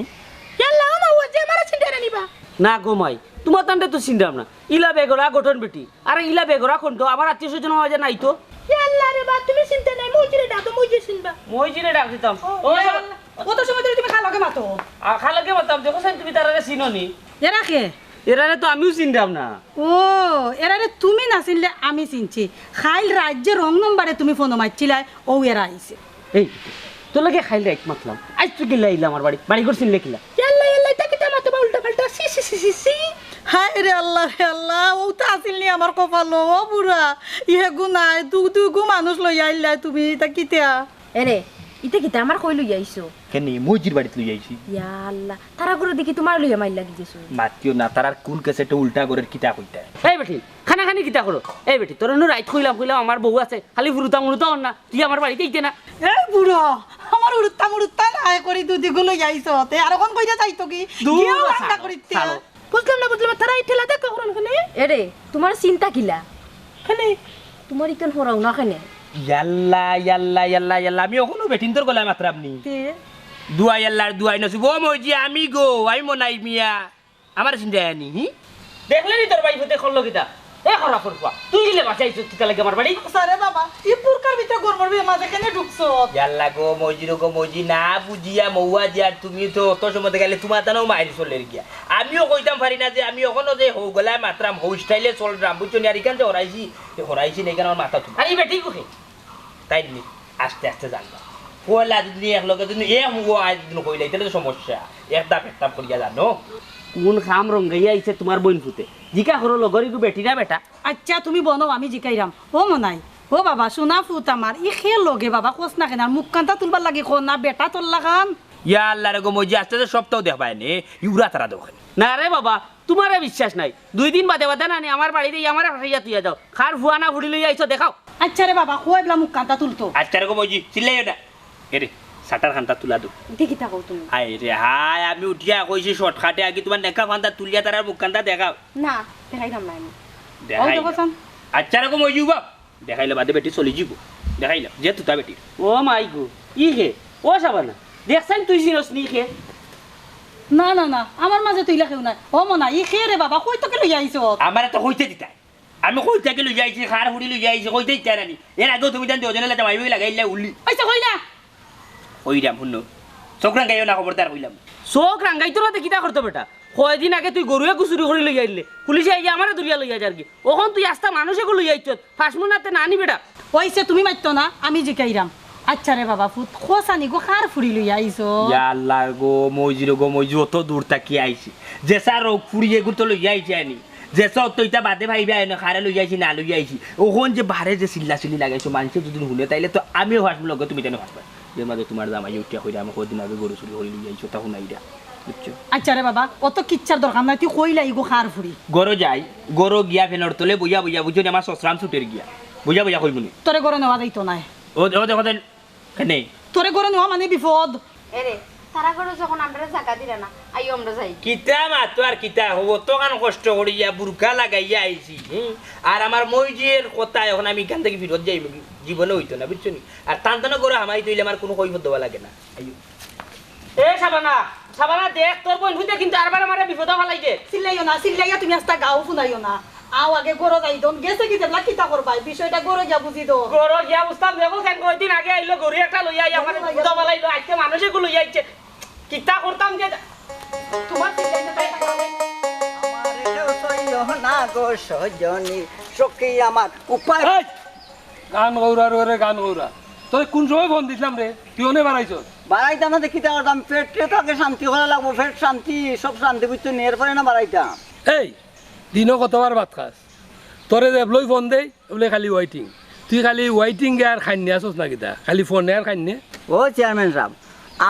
ইয়া আল্লাহ, ও মা, ও যে আমার চিনতে পারনি বা? না গো মাই, তুমার তানরে তো চিনলাম না। ইলা বেগরা গঠন বেটি। আরে ইলা বেগরা কোন তো? আমার আত্মীয় স্বজন মাঝে নাই তো। ইয়া আল্লাহ রে বা, তুমি চিনতে নাই, মইজিরে ডাকো, মইজি চিনবা। মইজিরে ডাক দিতাম। ও, ও, ইয়া আল্লাহ। অত সময় ধরি তুমি খার লগে মাতো। আ, খার লগে মাততাম, দেখো চাইন তুমি তারারে চিনো নি? এরা কে? এরারে তো আমিও চিনতাম না। ও, এরারে তুমি না চিনলে আমি চিনছি। খাইল রাইত যে রং নম্বরে তুমি ফোন মারছিলায়, ও এরা আইছে। এই, তোর লগে খাইল রাইত মাতলাম, আইজ তুই কিলা আইলা আমার বাড়ি? বাড়ি ঘর চিনলে কিলা? ইয়াল্লা, ইয়াল্লা, ইতা কিতা মাতো বা উল্টা পাল্টা? ছি, ছি, ছি, ছি, ছি। হায় রে আল্লাহ, রে আল্লাহ, ও তো আছিল নি আমার কপালো, ও বুড়া। ইহে গু নাই, দু, দুগু মানুষ লইয়া আইলায় তুমি, ইতা কিতা? এরে, ইতা কিতা আমার কই লইয়া আইছো? কেনে, মইজির বাড়িত লইয়া আইছি। ইয়া আল্লাহ, তারা করে দেখি তুমার লইয়া মাইর লাগি গেছো। মাতিও না, তারার কোন ক্যাসেটে উল্টা ঘরের কিতা কইতা। এই বেটি, খানা খানি কিতা করো? এই বেটি, তোরে নু রাইত কইলাম, কইলাম আমার বউ আছে, খালি ফুরুতা মুরুতা অর না, তুই আমার বাড়িত আইতে না। এই বুড়া, আমার উড়ুত্তা মুড়ুত্তা নাই করি দুদিগু লইয়া আইছো, তে আর অখন কইরা যাইতো কি? দূর গিয়াও যা, রান্না করিতে। ছাড়ো। বুঝলাম না, বুঝলাম না, তারা এই ঠেলা দেখা করন কেনে? এরে, তুমার চিন্তা কিলা? কেনে? তুমার ইখান হরাও না কেনে? ইয়াল্লা, ইয়াল্লা, ইয়াল্লা, ইয়াল্লা, আমি অখনো বেটিন্তর গলায় মাতরাম নি। তে? দুয়াই আল্লার দুয়াই নসিব, ও মইজি আমি গো, আমি মনাই মিয়া। আমার চিন্তা আনি, হি? দেখলে নি তোর ভাই ফুতে করলো কিতা? এ খরা ফরফা, তুই দিলে বাসায় আইছত কিতা লাগে আমার বাড়ি? আরে বাবা, ই পুরকার ভিতরে গরমর ভিতরে মাঝে কেনে ঢুকছো? ইয়াল্লা গো, মইজিরো গো, মইজি না বুঝিয়া মৌয়া দিয়ার তুমি তো অত সময় গেলে তুমার তানাও মাইর চলের গিয়া। আমিও কইতাম পারি না যে আমি অখনো যে হউ গলায় মাতরাম, হউ স্টাইলে চলরাম, বুঝছো নি? আর ইখান যে হরাইছি, এ হরাইছি না, ইখান আমার মাথা তুমি। আরে বেটি কুখে? তাই নি, আস্তে আস্তে জানবা। পয়লা যদি এক লগে যদি এ হুগো আয় যদি কইলাই, তাইলে তো সমস্যা। এক ধাপ এক ধাপ করিয়া জানো। কোন খাম রঙ্গাইয়া আইছে তুমার বইন ফুতে? জিকা করো লগর ইগু বেটি না বেটা? আচ্ছা, তুমি বনো, আমি জিকাইরাম। ও মনাই, ও বাবা, সোনা ফুত আমার, ই খে লগে বাবা, কস না কেনে? আর মুখখানতা তুলবার লাগি কো না, বেটা তোর লাখান। ইয়া আল্লাহ রে গো, মইজি আস্তে আস্তে সবতাও দেখবায় নে, ইউরা তারা দেখেন। না রে বাবা, তুমারে বিশ্বাস নাই। দুই দিন বাদে বাদে নানি আমার বাড়িত আমারে ফাঁসাইয়া তুইয়া যাও। খার ফুয়া না ফুড়ি লইয়া আইছো, দেখাও। আচ্ছা রে বাবা, কো এবলা মুখখানতা তুলতো। আচ্ছা রে গো মইজি, চিল্লাইও না। এরে, শাটার খানতা তুলা দেও। ইতা কিতা কও তুমি? হায় রে হায়, আমি উঠিয়া কইছি shortcut-এ আগে তুমার নেকা ফানতা তুলিয়া তারার মুখখানতা দেখাও। না, দেখাইতাম না আমি। দেখাই অউ দেখো না। চান। আচ্ছা রে গো মইজি বা। দেখাইলে বাদে বেটি চলি যিবো। দেখাইলাম, যে তুতা বেটি। ও মাই গো, ই খে? ও শাবানা, দেখছাইন তুই চিনস নি খে? না, না, না, আমার মাঝে তুইলা কেউ নাই। ও মনা, ই খে রে বাবা, কই থাকি লইয়া আইছস? আমারে তো কইতে দিতায়। আমি কই থাকি লইয়া আইছি, খার ফুড়ি লইয়া আইছি, কইতে দিতায় না নি। এর আগেও তুমি জানতে ওজনে লাগাইলা উল্লি। আইচ্ছা, কইলা। কইরাম, হুনো। চউখ রাঙ্গাইও না, খবরদার কইলাম। চউখ রাঙ্গাইতো না তে কিতা করতো বেটা? কয়দিন আগে তুই গরু এগু চুরি করি লইয়া আইলে, পুলিশে আইয়া আমারে ধরিয়া লইয়া যারগি। অখন তুই আস্তা মানুষ এগু লইয়া আইছত, ফাঁসমু না তে না নি বেটা। অইছে, তুমি মাতিও না, আমি জিকাইরাম। আচ্ছা রে বাবা, ফুত, কও চাইন গো, কার ফুড়ি লইয়া আইছো? ইয়া আল্লাহ গো, মইজির গো, মইজি অত দূর থাকি আইছি। যেছা অউক ফুড়ি এগু তো লইয়া আইছি আনি। যেছা অত ইতা বাদে ভাইবা আইনো, কারে লইয়া আইছি, না লইয়া আইছি। অখন যে বারে যে চিল্লা চিল্লি লাগাইছো, মানষে যদি হুনে, তাইলে তো আমিও ফাঁসমু লগে তুমি তাইন ফাঁসবায়। এর মাঝে তুমার জামাই উঠিয়া কইরা আমি কয়দিন আগে গরু চুরি করি লইয়া আইছি, অতা হুনাইরা। বুঝছো? আচ্ছা রে বাবা, অত কিচ্ছার দরকার নাই, তুই কইলা ইগু কার ফুড়ি। গরো যাই, গরো গিয়া ফ্যানর তলে বইয়া বইয়া, বুঝছো নি, আমার সসরাম ছুটের গিয়া। বইয়া বইয়া কইমুনি। তোরে গরো নেওয়া যাইতো নায়। ও, ও দেখো তাইন, কেনে? তোরে গরো নেওয়া মানে বিপদ। এরে, তারা গরো যখন আমরারে জাগা দিরা না, আইও আমরা যাই। কিতা মাতো আর কিতা কও, অতখান কষ্ট করিয়া বুরকা লাগাইয়া আইছি, হুম? আর আমার মইজির কথা অখন আমি ইখান থাকি ফিরত যাইমু, জীবনে অইতো না, বুঝছো নি? আর তান তান গরো হামাইতে অইলে আমার কুনু কৈফত দেওয়া লাগে না। আইও। এ শাবানা, শাবানা দেখ, তোর বইন ফুতে কিন্তু আরবার আমারে বিপদো ফালাই দে। চিল্লাইও না, চিল্লাইয়া তুমি আস্তা গাঁও ফুনাইও না। আও আগে ঘরো যাই দন, গেছে কি দেখলা কিতা করবায়, বিষয়টা ঘরো গিয়া বুঝি দন। ঘরো গিয়া বুঝতাম, দেখো কেন কয়দিন আগে আইলো, ঘড়ি একটা লইয়া আইয়া মানে বুঝা ফালাইলো, আজকে মানুষ এগু লইয়া আইছে। কিতা করতাম যে তোমার চিল্লাইতে পাই না। আমারে কেউ সইও না গো সজনী, সখী আমার উপায় এই! গান গৌরার ওরে গান গৌরা। তোরে কোন সময় ফোন দিছিলাম রে? তুই অনে বাড়াইছস? বাড়াইতাম না, দেখি তো করতাম, পেটে তো আগে শান্তি করা লাগবো, পেট শান্তি, সব শান্তি বুঝছো নি, এরপরে না বাড়াইতাম। এই, দিনও কতবার ভাত খাস? তোরে যে এবলই ফোন দেই, এবলে খালি ওয়েটিং। তুই খালি ওয়েটিং এ আর খাইন্নে আসস না কিতা? খালি ফোনে আর খাইন্নে? ও চেয়ারম্যান সাব,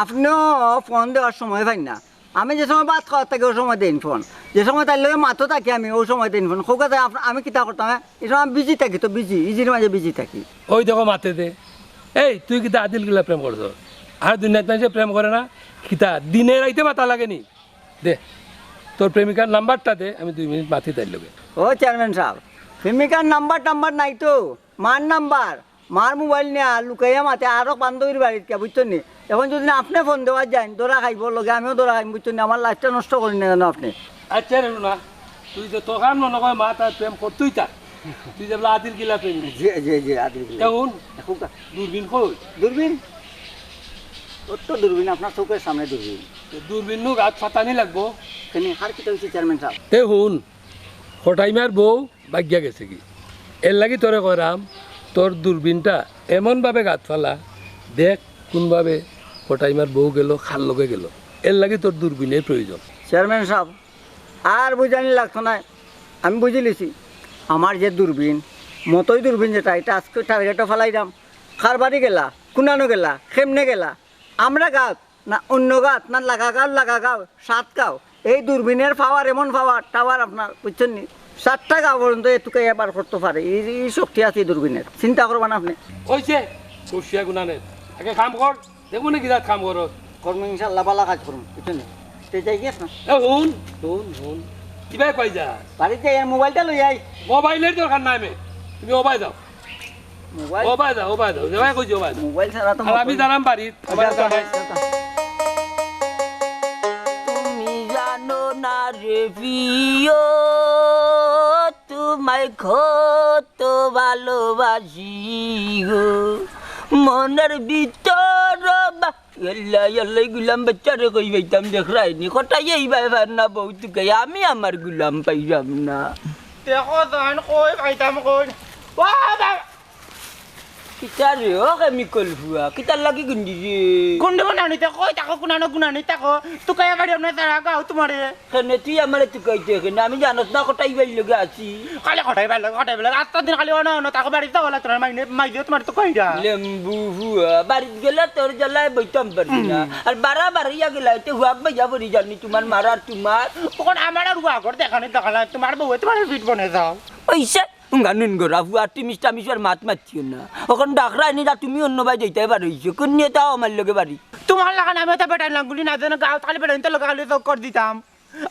আপনেও ফোন দেওয়ার সময় পাইন না। আমি যে সময় ভাত খাওয়ার থাকি, ও সময় দেইন ফোন। যে সময় তার লগে মাতো থাকি আমি, ও সময় দেইন ফোন। খোকা যায়, আপ-, আমি কিতা করতাম, হ্যাঁ? এই সময় আমি বিজি থাকি তো, বিজি, ইজির মাঝে বিজি থাকি। ওই দেখো মাতে দে। এই, তুই কিতা আদিল গিলা প্রেম করছস? আর দুনিয়াত মানুষে প্রেম করে না? কিতা দিনে রাইতে মাতা লাগেনি? দে, তোর প্রেমিকার নাম্বারটা দে, আমি দুই মিনিট মাতি তাইর লগে। ও চেয়ারম্যান সাব, প্রেমিকার নাম্বার টাম্বার নাই তো, মার নাম্বার, মার মোবাইল নিয়া লুকাইয়া মাতে আরো বান্ধবীর বাড়িত গিয়া, বুঝছো নি? এখন যদি না আপনে ফোন দেওয়া যাইন, ধরা খাইব, লগে আমিও ধরা খাইম, বুঝছো নি? আমার লাইফটা নষ্ট করি না জানো আপনে। আচ্ছা রে রুনা, তুই যে তখন মনে কয় মা তার প্রেম করতেই থাক, তুই যে বলে আদিল গিলা প্রেম। জি, জি, জি, আদিল গিলা। এখন এখন কা- দূরবীন কই? দূরবীন? ওর তো দূরবীন, আপনার চোখের সামনে দূরবীন। তো দূরবীন নু গাত ফাতানি লাগবো। কেনে, হার কিতা হইছে চেয়ারম্যান সাব? তে হুন, কটাইমার বউ ভাগিয়া গেছে কি? এর লাগি তোরে কইরাম, তোর দূরবীনটা এমনভাবে গাত ফালা, দেখ কোনভাবে কটাইমার বউ গেল, কার লগে গেল। এর লাগি তোর দূরবীনের প্রয়োজন। চেয়ারম্যান সাব, আর বুঝানি লাগতো না, আমি বুঝি লিছি। আমার যে দূরবীন, মতই দূরবীন যেটা, এটা আজকে টার্গেটও ফালাইরাম। কার বাড়ি গেলা, কুনানো গেলা, কেমনে গেলা, আমরা গাঁও না অন্য গাঁও না লাগা গাঁও, লাগা গাঁও, সাত গাঁও। এই দূরবীনের পাওয়ার, এমন পাওয়ার, টাওয়ার আপনার, বুঝছেন নি? সাতটা গাঁও পর্যন্ত এটুকাই এবার করতে পারে। এই, এই শক্তি আছে এই দূরবীনের, চিন্তা করবেন আপনি। ওই যে বসিয়া গুনানের আগে কাম কর, দেখবো না কি জাত কাম করো। করবো ইনশাল্লাহ, ভালা কাজ করবো, বুঝছেন নি? তে যাই গিয়ে না। এ হুন, হুন, হুন। কিভাবে কই যা? বাড়িত যাই, আর মোবাইলটা লই আই। মোবাইলের দরকার নাই মে, তুমি ওবায় যাও। মোবাইল? ওবায় যাও, ওবায় যাও, যাওয়াই কইছি ওবায় যাও। মোবাইল ছাড়া তো আর আমি মতই। জানাম বাড়িত, আমার আচ্ছা, জামাই। আচ্ছা, আচ্ছা। তুমি জানো না রে প্রিয়, তোমায় কত ভালোবাসি গো, মনের ভিতর বা-, ইয়াল্লা, ইয়াল্লা, এই গুলাম বাচ্চারে কই পাইতাম, দেখরায়নি, কটাই এই ব্যাপার না বউ তুকে, আমি আমার গুলাম পাইলাম না। দেখো জান, কই পাইতাম, কই? ও বাবা! কিতা রে, ও কেমিক্যাল ফুয়া, কিতার লাগি গুন্ডি রে? গুন্ডি গুনানি তে কই থাকো, গুনানো গুনানি থাকো, তুকাইয়া বাড়ি আমরা তারা গাও তোমারে। কেনে তুই আমারে তুকাইতে কেনে? আমি জানোস না কটাই বাইর লগে আছি। খালি কটাই বাইর লগে, কটাই বাইর লগে। আস্তা দিন খালি অনো অনো থাকো, বাড়িত যাও না, তোমার মাইনে, মাইদিও তোমার তুকাইরা। লেম্বু ফুয়া, বাড়িত গেলে তোর জ্বালায় বইতাম পারবি না। হুম। আর বারা বাড়িয়া গেলা, এতে হুয়াক বাইয়া পড়ি জানি তোমার মারার তোমার। ওখানে আমার আর হুয়াকর দেখানি দেখালা, তোমার বউয়ে তোমার ফিট বনে যাও। ওইসে উঙ্গা নুন গরা ফুয়া, টিমিস টামিস আর মাত মাতিও না। অখন ডাকরায়নি রা, তুমি অন্য বায় যাইতায় পারইছো। কুন নিয়ে তাও আমার লগে বাড়ি? তোমার লাখান আমি তো বেটাইন লাঙ্গুলি না জানো, গাঁও খালি বেটাইন তো লগে খালি চক্কর দিতাম।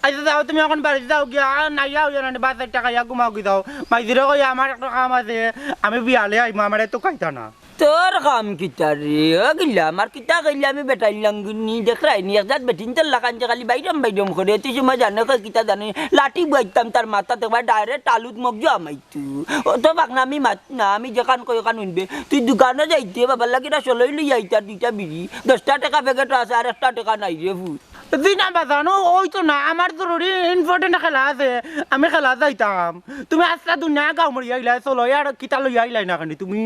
আচ্ছা যাও, তুমি অখন বাড়িত যাও গিয়া, আর নাইয়া হইয়া না, বাজার টাকা ইয়া ঘুমাও গি যাও। মাইজিরে কই আমার একটা কাম আছে, আমি বিয়ালে আইমু, আমারে তুকাইতা না। তোর কাম কিতা রে? ও গিলা, আমার কিতা কইলে আমি বেটাইন লাঙ্গুলি, দেখরায়নি, এক জাত বেটিন তোর লাখান যে খালি বাইরম বাইরম করে, তুই সময় জানে কই কিতা জানে, লাঠি বুয়াইতাম তার মাথাত একবার direct আলুত মগজো আমাই। তু, অত পাকনামি মাত না, আমি যেখান কই ওখান হুনবে। তুই দোকানো যাইতে, বাবার লাগি না সলই লইয়া আইতা দুইটা বিড়ি, দশটা টেকা প্যাকেটও আছে, আর একটা টেকা নাই রে ফুত। জি না বাজান, ও, ওই তো না, আমার জরুরি important খেলা আছে, আমি খেলা যাইতাম। তুমি আস্তা দুনিয়া গাঁও মরিয়া আইলাই, চলো, আর কিতা লইয়া আইলাই না কেনে তুমি?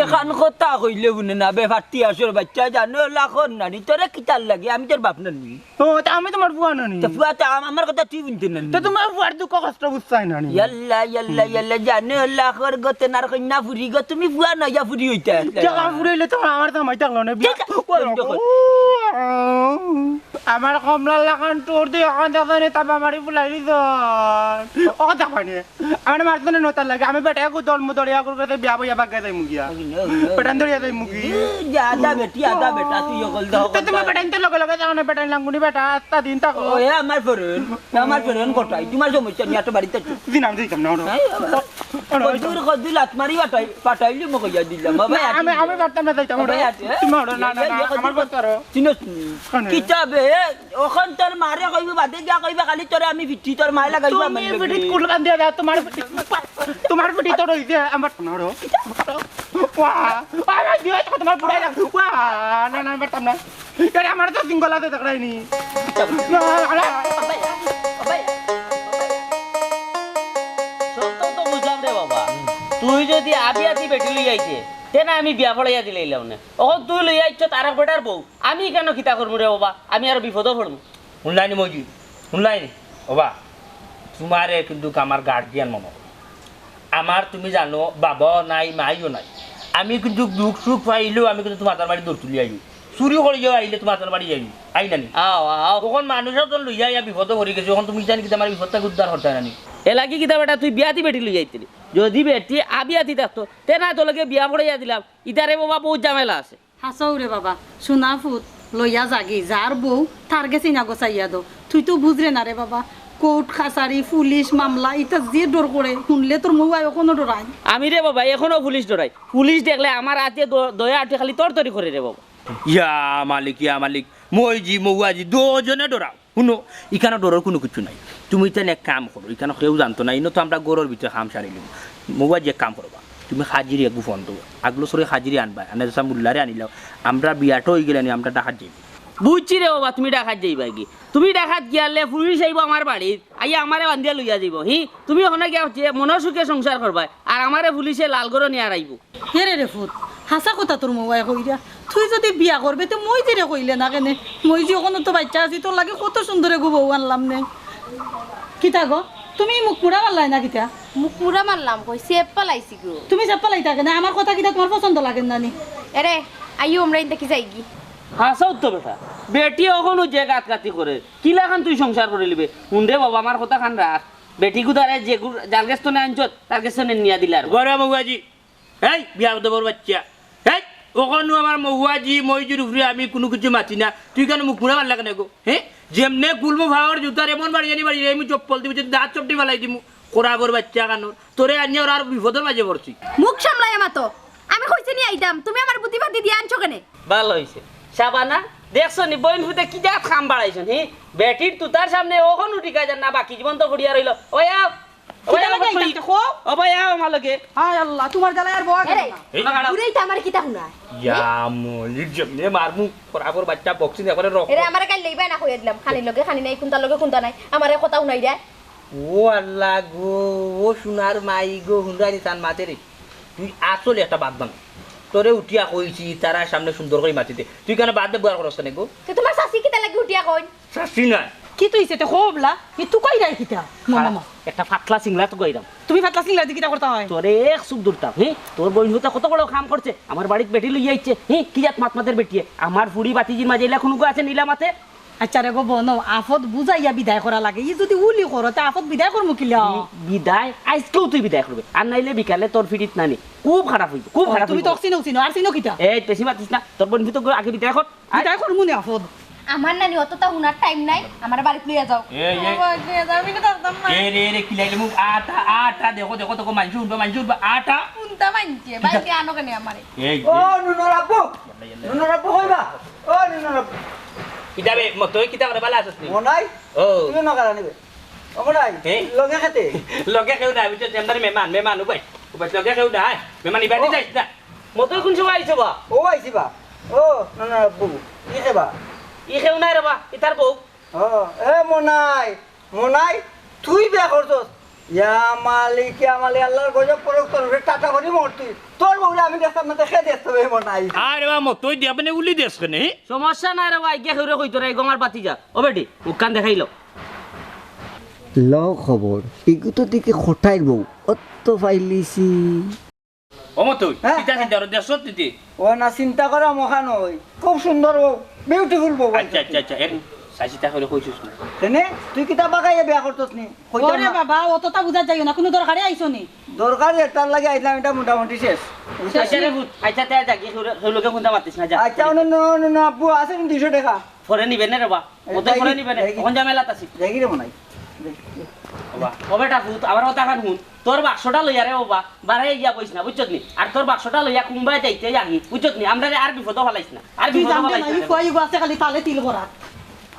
এখান কথা কইলে হুনে না, বেফাত্তি আসর বাচ্চা জানো, লাখর নানি, তোরে কিতার লাগে, আমি তোর বাপ নানি। ও, তা আমি তোমার ফুয়া নানি। তো ফুয়া তো আম-, আমার কথা তুই হুনতে নানি। তো তোমার ফুয়ার দুঃখ কষ্ট বুঝছাই নানি। ইয়াল্লা, ইয়াল্লা, ইয়াল্লা, জানো, লাখর গো, তেনার কইন্যা ফুরি গো, তুমি ফুয়া না, ইয়া ফুরি হইতে আসলে। জাগা ফুরি হইলে তো আমার জামাই থাকলো না, বিয়া। ঠিক আছে, ও, বন্ধ কর। ও, আমার কমলার লাখান তোর দিয়ে এখন দেখা নেই, তারপর আমারই ফুলাই দিছ। ও, দেখবানি। আমার মারতো না নতার লাগে, আমি বেটা একটু দল মুদল ইয়া করবে, তো বিয়া বইয়া বাগে যাই মুগিয়া। ওই না, ওই না। বেটান ধরিয়া যাই মুগি। এ, যা, যা বেটি, আদা বেটা, তুই অকল দহ তো তোমার কথা। বেটাইন তো লগে লগে যাও না, বেটাইন লাঙ্গুনি বেটা, আস্তা দিন থাকো। ও, এ আমার ফেরন, আমার ফেরন কটাই, তোমার সমস্যা নেই, এত বাড়িতে আছো। দিন আমি দিতাম না, ওরা। হ্যাঁ, আবার। কদ্দুর কদ্দুর লাত মারি পাঠাই-, পাঠাইলি মো কইয়া দিলাম। বাবা, না, আমি, আমি পারতাম না যাইতাম, ওরে। তুমি ওরে, না, না, না, আমার কথা আরো। চিনস নি? কিতা বে, অখন তোর মারে কইবো, বাদে গিয়া কইবা, খালি তোরে আমি ফিটি, তোর মায়ে লাগাইবো তুমি আমার লগে। ফিটিত কুল বান্ধিয়া দাও, তোমার ফিটিত, তোমার ফিটিত তো রইছে, আমার না, ওরে। ওয়া, আরে, দিও, তোমার বুড়াই লাগবে। ওয়া, না, না, পারতাম না। আরে, আমার তো সিঙ্গল আছে, দেখরায়নি। না, আরে। সব তো, তো বুঝলাম রে বাবা। তুই যদি আবি আতি বেটি লইয়া আইতে, তে না আমি বিয়া পড়াইয়া দিলাইলাম না। অখন তুই লইয়া আইছ তার এক বেটার বউ। আমি কেন কিতা করমু রে বাবা? আমি আরো বিপদো পড়মু। হুনলায়নি মইজি, হুনলায়নি? ওবা, তুমারে কিন্তু আমার গার্ডিয়ান মনে করি। আমার তুমি জানো, বাবাও নাই, মাইও নাই। আমি কিন্তু দুখ সুখ পাইলেও আমি কিন্তু তুমার বাড়ি দৌড় তুলি আইও। চুরি করিও আইলে তুমার বাড়ি আইও। আই নানি? আও, আও। অখন মানুষ একজন লইয়া আইয়া বিপদো পড়ি গেছে, অখন তুমি জানি কিতা আমার বিপদ থাকি উদ্ধার করতায় নানি? এলাকি কিতা বেটা, তুই বিয়াতি বেটি লইয়া আইতে রে। যদি বেটি আবিয়াতি থাকতো, তে না তোর লগে বিয়া পড়াইয়া দিলাম। ইতারে বাবা বহুত ঝামেলা আছে। হাছাউ রে বাবা, সোনা ফুত, লইয়া যাগি, যার বউ, তার গেছে ইনা গছাইয়া দো। তুই তো বুঝরে না রে বাবা, কোর্ট, কাছারি, পুলিশ, মামলা, ইতা যে ডর করে, হুনলে তোর মৌয়ায় অখনো ডরায়। আমি রে বাবা, অখনো পুলিশ ডরাই। পুলিশ দেখলে আমার আতে দ-, দয়া আটে খালি তরতরি করে রে বাবা। ইয়া মালিক, ইয়া মালিক, মইজি, মৌয়াজি, দুইজনে ডরাও। হুনো, ইখানো ডরর কুনু কিচ্ছু নাই। তুমি ইতান এক কাম করো, ইখানো কেউ জানতো না, ইনো তো আমরা ঘরর ভিতরে কাম সারিলিমু। মৌয়াজি এক কাম করবা, তুমি হাজিরি এগু ফোন দেও, আগলো সরে হাজিরি আনবা, আনে যেসা মুল্লারে আনিলাও, আমরা বিয়াটা অইগেলে নি, আমরা ডাকাত যাইমু। বুঝছি রে বাবা, তুমি ডাকাত যাইবায়গি। তুমি ডাকাত গিয়ালে পুলিশ আইবো আমার বাড়িত, আইয়া আমারে বান্ধিয়া লইয়া যাইবো। হি, তুমি অখনো গিয়া যে মনর সুখে সংসার করবায়, আর আমারে পুলিশে লাল ঘরো নিয়া আইবো। হে রে রে ফুত, হাছা কথা তোর মৌয়ায় কইরা। তুই যদি বিয়া করবে, তে মইজিরে কইলে না কেনে? মইজি অখনো তো বাইচ্চা আছি, তোর লাগি কত সুন্দর এগু বউ আনলাম নে। কিতা গো, তুমি মুখ মুড়া মারলায় না কিতা? মুখ মুড়া মারলাম কই, চেপ ফালাইছি গো। তুমি চেপ ফালাইতা কেনে? আমার কথা কিতা তুমার পছন্দ লাগে না নি? এরে, আইও আমরা ইনতা কি যাইগি? হাছাউ তো বেটা, বেটি অখনো যে গাতগাতি করে, কিলাখান তুই সংসার করিলিবে? হুন রে বাবা, আমার কথাখান রাখ। বেটিগুতারে যে গু-, যার গেছ থনে আনছত, তার গেছ থনে নিয়া দিলে আর। বড় মৌয়াজি, এই, বিয়াদবর বাইচ্চা। এই, অখনো আমার মৌয়াজি, মইজির উপরে আমি কুনু কিচ্ছু মাতি না। তুই কেনে মুখ মুড়া মারলা কেনে গো? হে? যেমনে খুলমু পাওর জুতার এমন বাড়ি আনি বাড়ি, আমি চপ্পল দিমু, যদি দাঁত চপটি ফালাই দিমু। খরাবর বাইচ্চা কানোর। তোরে আনিয়া ওরা আর বিপদর মাঝে পড়ছি। মুখ সামলাইয়া মাতো। আমি কইছি নি আইতাম, তুমি আমার বুদ্ধি বাদ্ধি দিয়া আনছো কেনে? ভালা অইছে। শাবানা, দেখছো নি বইন ফুতে কি জাত কাম বাড়াইছইন, হি? বেটির তুতার সামনে অখনো টিকা যার না, বাকি জীবন তো পড়িয়া রইলো। ওই আও, ওই কিতা আও, লাগি ওই আইতাম তে কও? ও ভাই, আও আমার লগে। হায় আল্লাহ, তুমার জ্বালায় আর বওয়া গেল না। এই, ঘুরেই তো আমার কিতা হুনায়? ইয়া মলিক, যেমনে মারমু, খরাবর বাইচ্চা বক্সিং একবারে রক। এরে, আমারে কাইল লইবায় না কইয়া দিলাম। খানির লগে খানি নাই, কুনতার লগে কুনতা নাই। আমারে কথা হুনাই দেয়। ও আল্লাহ গো, ও সোনার মাই গো, হুনরায়নি তান মাতে রে। তুই আসলে একটা বাদ বান। তোরে উঠিয়া কইছি, তারার সামনে সুন্দর করি মাতিতে। তুই কেনে বাদ ব্যবহার করস কেনে গো? তে তুমার চাচি কিতা লাগি উঠিয়া কইন? চাচি নায়। কিতা অইছে তে কও বলা? ই তুকাইরায় কিতা? মা, মা, মা। একটা পাতলা সিংলা তুকাইরাম। তুমি পাতলা সিংলা দি কিতা করতায়? তোরে এক চুপ ধরতাম, হি? তোর বইন ফুতে কত বড় কাম করছে, আমার বাড়িত বেটি লইয়া আইছে, হি? কি জাত মাত মাতের বেটিয়ে? আমার ফুড়ি বাতিজির মাঝে ইলা কুনু গো আছে নি ইলা মাতে? আইচ্ছা রে গো বইন, আফত বুঝাইয়া বিদায় করা লাগে। ই যদি উলি করো, তে আফত বিদায় করমু কিলা? ই বিদায়? আইজকেউ তুই বিদায় করবে, আর নাইলে বিকালে তোর ফিরিত নানি। খুব খারাপ অইবো, খুব খারাপ অইবো। তুমি তো চিনো, চিনো, আর চিনো কিতা? এই, বেশি মাতিস না, তোর বইন ফুতে আগে বিদায় কর। আয়। বিদায় করমু নি আফত। আমার নানি অততা হুনার টাইম নাই, আমারে বাড়িত লইয়া যাও। এই, এই। বাবা, লইয়া যাও, আমি তো থাকতাম না। এ রে, এ রে, কিলাইলে মুখ, আটা, আটা, দেখো, দেখো, দেখো, মানষে হুনবা, মানষে হুনবা, আটা। হুনতা মানষে, কিতা? বাইতে আনো কেনে আমারে? এই, ও, এই। নুনর আব্বু, নুনর আব্বু কইবা? ও, নুনর আব্বু। কিতা বে, ম-, তুই কিতা করে বালা আছস নি? মনাই? ও। তুমি নগারা নিবে। ও, মনাই, এ? লগে খেতে? লগে কেউ নাই, বুঝছো? আমরা মেহমান, মেহমান, উবাই। উবাই, লগে কেউ নাই। মেহমান, ইবাদি ও। যাইস না। মতই কুন সময় আইছে বা? ও আইছি বা। ও, না, না, বউ। ই কে বা? ই কেউ নাই রে বা, ই তার বউ। ও, এ মনাই, মনাই, তুই বিয়া করছস? ইয়া মালিক, ইয়া মালিক, আল্লাহর গজব পড়ুক তোর উপরে, টাটা করি মর তুই। তোর বউরে আমি দেখতাম না, দেখে দেখতে হবে মনাই। আরে বা, মতই দিয়া মানে উলি দেস কেনে? সমস্যা নাই রে বা, ইগে কেউরে কইতো না, এই গমার বাতি যা। ও বেটি, মুখখান দেখাইলো। ল খবর, ইগু তো দেখি খটাইর বউ, অত পাইলিছি। ও মতই, হ্যাঁ? কিতা চিন্তা করো, দেশত দিতে? ও না, চিন্তা করা মখা নয়। খুব সুন্দর বউ, beautiful বউ। আচ্ছা, আচ্ছা, আচ্ছা, এর চাচিতা করে কইছিস না? কেনে? তুই কিতা বাগাইয়া বিয়া করতস নি? কইতাম ওরে না। বাবা, অতটা বুঝা যাইও না, কোনো দরকারে আইছো নি? দরকার যে, তার লাগি আইলাম, এটা মোটামুটি শেষ। আচ্ছা রে পুত, আচ্ছা, তে যা, কি হলো, হলো কে কোনটা মাতিস না, যা। আচ্ছা, অন্য, অন্য, অন্য, আব্বু, আছে নি দুইশো টাকা? পরে নিবে না রে বা, এই, মতই পরে দেখি, নিবে না, দেখি। এখন ঝামেলাত আছি। দেখি রে মনাই। দেখি। ও ও বেটা পুত, আমার কথা খান হুন। তোর বাক্সটা লইয়া রে বাবা, বারে ইয়া বইস না, বুঝছত নি? আর তোর বাক্সটা লইয়া কুম্বায় যাইতে আগে, বুঝছত নি? আমরারে আর বিপদো ফালাইস না, আর তুই বিপদো জানবে ফালাইস না, না এই রে। ফুয়া ইগু আছে খালি তালে তিল করা,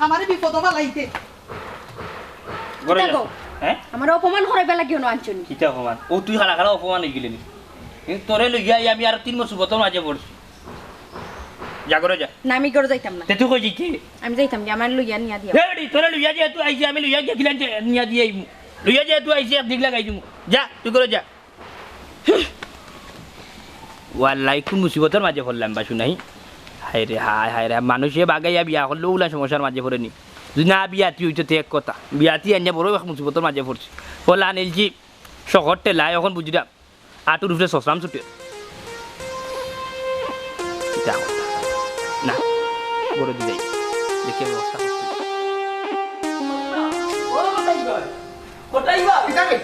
আমারে বিপদো ফালাইতে। ঘরে যা। দেখো, হ্যাঁ? আমার অপমান করাইবার লাগি অনো আনছো নি। কিতা অপমান? ও তুই খাড়া খাড়া অপমান অই গেলে নি। কিন্তু তোরে লইয়া আমি আরো তিন মুসিবতর মাঝে পড়ছি। যা ঘরে যা। না, আমি ঘরে যাইতাম না। তে তুই কই যাইতে? আমি যাইতাম কি? আমার লইয়া নিয়া দিয়া। এ বেটি, তোরে লইয়া যেহেতু আইছি, আমি লইয়া গিয়া কিলা নিয়া দিয়া আইমু। লইয়া যেহেতু আইছি, এক দিক লাগাই দিমু। যা, তুই ঘরে যা। ওয়াল্লাই, কোন মুসিবতর মাঝে পড়লাম বা শুনাই। হায় রে হায়, হায় রে, মানুষে বাগাইয়া বিয়া করলে ওগুলা সমস্যার মাঝে পড়ে নি। যদি না বিয়াতি হইতো তে এক কথা, বিয়াতি আনিয়া বড় এক মুসিবতর মাঝে পড়ছি। ওলা আনিলছি শহর ঠেলায়, এখন বুঝিলাম আটুর উপরে সসরাম ছুটে। এটা কথা। না, বড় দিদাই, দেখে ব্যবস্থা করতে। কোথায় বা? কিতা রে?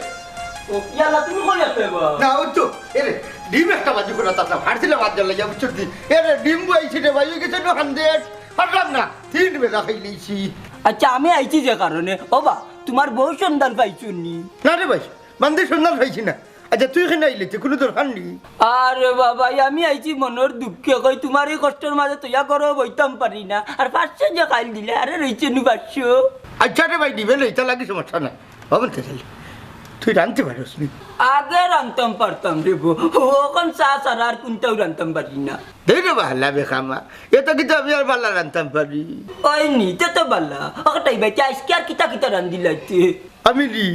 ও, ইয়াল্লা, তুমি কই যাচ্ছ এবার? না, ওই তো, এরে, ডিম একটা বাজি করে তাতাম, হারছিলাম বাদ জানলে, যা বুঝছো কি? এরে, ডিম বইছি রে ভাই, ওই গেছে তো হান্ড্রেড, পারলাম না, তিন বেলা খাইলিছি। আচ্ছা, আমি আইছি যে কারণে, ও বা, তোমার বউ সন্ধান পাইছো নি? না রে ভাই, বান্দি সন্ধান পাইছি না। আচ্ছা, তুই এখানে আইলে তো কোনো দরকার নেই। আরে বাবা, আমি আইছি মনর দুঃখে, কই তোমার এই কষ্টর মাঝে তৈয়া করো বইতাম পারি না। আর পাঁচশো যে কাইল দিলে, আরে রইছে নু পাঁচশো। আচ্ছা রে ভাই, দিবে লইতা লাগি সমস্যা নাই। বাবা, তে তাহলে তুই রানতে পারস নি? আগে রানতাম পারতাম রে বউ, অখন চা ছাড়া আর কোনটাও রানতাম পারি না। দেই রে বাহালা বেখামা, এটা কিন্তু আমি আর বালা রানতাম পারি। ওই নি, তে তো বালা। ওটাই ভাই, আজকে আর কিতা কিতা রান্দিলাইতে? আমি নি,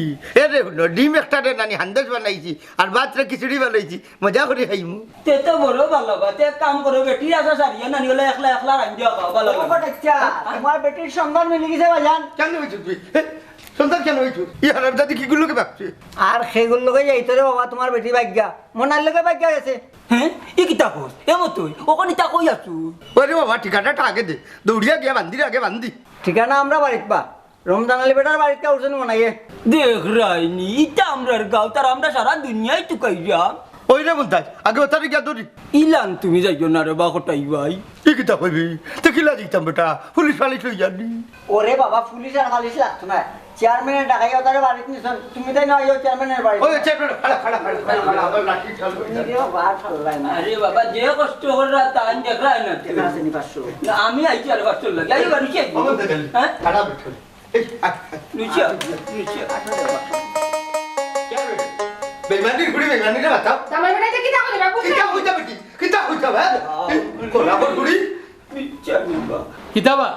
এ রে হুনো, ডিম একটা রে নানি হান্দেশ বানাইছি, আর ভাত রে খিচুড়ি বানাইছি, মজা করি খাইমু। তে তো বড় বালা বা, তে এক কাম করো, বেটির আশা সারিয়া নানি অইলে একলা একলা রান্দিয়া খাও, বালা ও লাগে। কটাইচ্ছা, তোমার বেটির সন্ধান মিলি গেছে বাজান। কেন হইছো তুই? হে? সন্ধান কেন হইছো? ই হারামজাদি কিগুর লগে ভাগছে? আর সেগুর লগে যাইতো রে বাবা, তোমার বেটি ভাগ্যা। মনার লগে ভাগ্যা গেছে। হ্যাঁ? ই কিতা কস? এ মতই, অখন ইতা কই আছো? ওরে বাবা, ঠিকানাটা আগে দে। দৌড়িয়া গিয়া বান্দির আগে বান্দি। ঠিকানা আমরা বাড়িত পা। রমজান আলী বেটার বাড়িত কা উঠছেন মনাইয়ে। দেখ রাইনি, ইটা আমরার গাঁও, তার আমরা সারা দুনিয়ায় তুকাইরাম। ওই রে মুন্তাজ, আগে ওতারে গিয়া ধরি। ইলান তুমি যাইও না রে বা কটাই ভাই। ই কিতা কইবি? তে কিলা দিতাম বেটা? পুলিশ ফালিশ লই যানি। ওরে বাবা, পুলিশ আর ফালিশ লাগতো না। চেয়ারম্যানে ডাকাইয়া ওতারে বাড়িত নিছন। তুমি তাই না আইও চেয়ারম্যানের বাড়িত। ওই চেয়ারম্যান, খাড়া, খাড়া, খাড়া, খাড়া, খাড়া, আমার লাঠি চালু হই যাবে। আরে বাবা, যে কষ্ট কররা তান দেখরায় না তুমি। না, আমি আইছি আর কষ্ট লাগে। আই বাড়ি কি? হ্যাঁ? খাড়া বেটা। এই, আয়, আয়। নিচে আয়, নিচে আয়। বেইমানি ঘুরি বেইমানি রে বাতাও। জামাই বেটা, এটা কিতা কইরা? কিতা কইতা বেটি? কিতা কইতা বে? এই, কোলা বল ঘুরি। নিচে আয় বাবা। কিতা বা?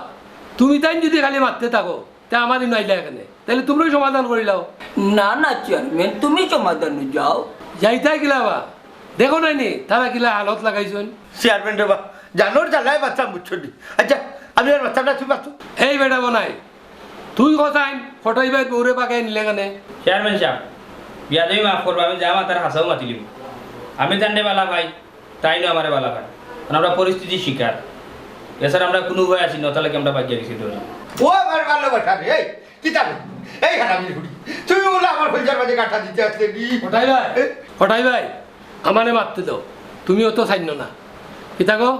তুমি তাইন যদি খালি মাততে থাকো, তে আমার ইনো আইলা কেনে? তাইলে তুমরাউ সমাধান করিলাও। না, না, চেয়ারম্যান, তুমি সমাধানো যাও। যাইতায় কিলা বা? দেখো নাইনি, তারা কিলা হালত লাগাইছইন। চেয়ারম্যান রে বা, জানোর জ্বালায় বাঁচতাম, বুঝছো নি? আচ্ছা, আমি আর বাঁচতাম না, তুমি বাঁচো। এই বেটা বনাই, তুই কথাইন, কটাই ভাইর বউরে বাগাই নিলে কেনে? চেয়ারম্যান সাব, বিয়াদবি মাফ করবা, আমি যা মাতার হাছাউ মাতিলিমু। আমি তানরে বালা পাই, তাইনও আমারে বালা পাইন। কারণ আমরা পরিস্থিতির শিকার। এছাড়া আমরা কুনু উপায় আছি না, তাইলে কি আমরা বাগিয়া গেছি দৌড়ে। ও আমার ভালোবাসা রে, এই, কিতা রে? এই হারামির ফুড়ি, তুই বলে আমার ফলজার মাঝে কাটা দিতে আসলে নি? কটাই ভাই, এ? কটাই ভাই, আমারে মাততে দেও, তুমিও তো ছাইনো না। কিতা গো,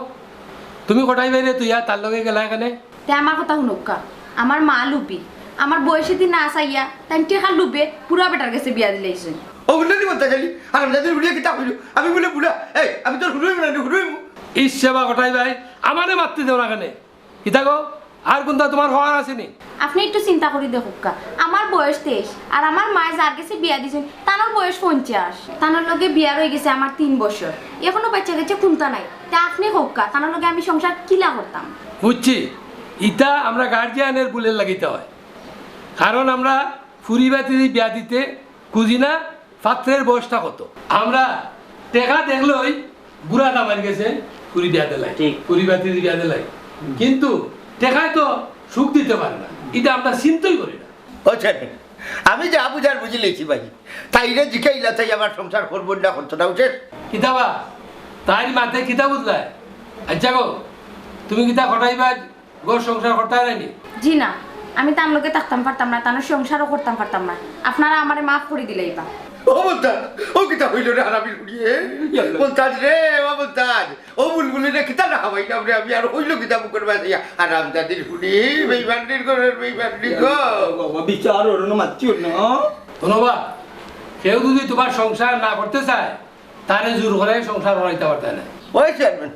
তুমি কটাই ভাইরে তুইয়া তার লগে গেলায় কেনে? তে আমার কথা হুনউক্কা, আমার মা লুবি, আমার বয়সেদি না চাইয়া, তাইন টেকার লুবে বুড়া বেটার গেছে বিয়া দিলাইছইন। ও বুলে নি বলতে গেলি, হারামজাদির ফুড়িয়ে কিতা কইলো? আমি বলে বুড়া, এই, আমি তোর হুরুই মানে হুরুই। ইস, সেবা কটাই ভাই, আমারে মাততে দেও না কেনে? কিতা গো? আর কুনতা তুমার খবর আছে নি? আপনে একটু চিন্তা করি দেখউক্কা। আমার বয়স তেইশ, আর আমার মায় যার গেছে বিয়া দিছইন, তানর বয়স পঞ্চাশ। তানর লগে বিয়ার অই গেছে আমার তিন বছর। এখনো বাইচ্চা-কাইচ্চা কুনতা নাই। তে আপনে কউক্কা, তানর লগে আমি সংসার কিলা করতাম? বুঝছি, ইতা আমরা গার্জিয়ানের ভুলের লাগিতে হয়। কারণ আমরা ফুরি-ভাতিজি বিয়া দিতে খুজি না, পাত্রের বয়সটা কত? আমরা টেকা দেখলেই বুড়া দামাইর গেছে ফুরি বিয়া দিলাই, ঠিক। ফুরি-ভাতিজি বিয়া দিলাই। হুম। কিন্তু টেকায় তো সুখ দিতে পারে না, ইটা আমরা চিন্তাই করি না। ও ছেলে, আমি যা বুঝার বুঝিলিছি ভাই। তাইরে জিকাইলা, তাই আমার সংসার করবো না, করতো না, বুঝছস? কিতা বা, তাইর মাতে কিতা বুঝলায়? আচ্ছা গো, তুমি কিতা কটাই ভাইর ঘর সংসার করতায় নায়নি? জি না, আমি তান লগে থাকতাম পারতাম না, তান সংসারও করতাম পারতাম না। আপনারা আমারে মাফ করি দিলাইবা। ও বলতা, ও কিতা কইলো রে হারামির ফুড়িয়ে? ইয়াল্লা। বলতাজ রে, ও বলতাজ, ও বুলবুলি রে কিতা না খাওয়াইলাম রে আমি, আর কইলো কিতা মুখর মাঝে, হারামজাদির ফুড়ি, বেইমানির ঘরর বেইমানি গো। বাবা, বিচার অরো না, মাতিও না। হুনো বা, কেউ যুদি তুমার সংসার না করতে চায়, তারে জুর করি সংসার করাইতা পারতায় নায়। ওই চেয়ারম্যান,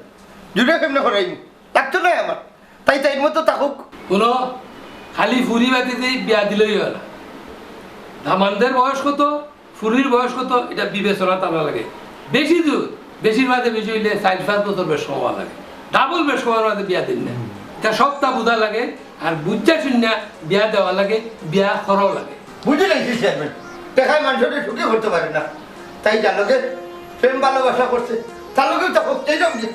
জুরে কেমনে করাইমু? লাগতো নায় আমার। তাই তাইর মতো থাকুক। হুনো, খালি ফুরি বাদে দি বিয়া দিলেউ অয় না। দামান্দর বয়স কত, ফুরির বয়স কত, ইটা বিবেচনাত আনা লাগে। বেশি দূর, বেশির মাঝে বেশি অইলে চাইর পাঁচ বছর বেশ সময় লাগে। ডাবল বেশ সময়ের মাঝে বিয়া দিন না। ইটা সবটা বুঝা লাগে, আর বুঝা শুনিয়া বিয়া দেওয়া লাগে, বিয়া করাও লাগে। বুঝিলাইছি চেয়ারম্যান, টেকায় মানষরে সুখী করতে পারে না। তাই যার লগে প্রেম ভালোবাসা করছে, তার লগেউ তো করতেই যাবে।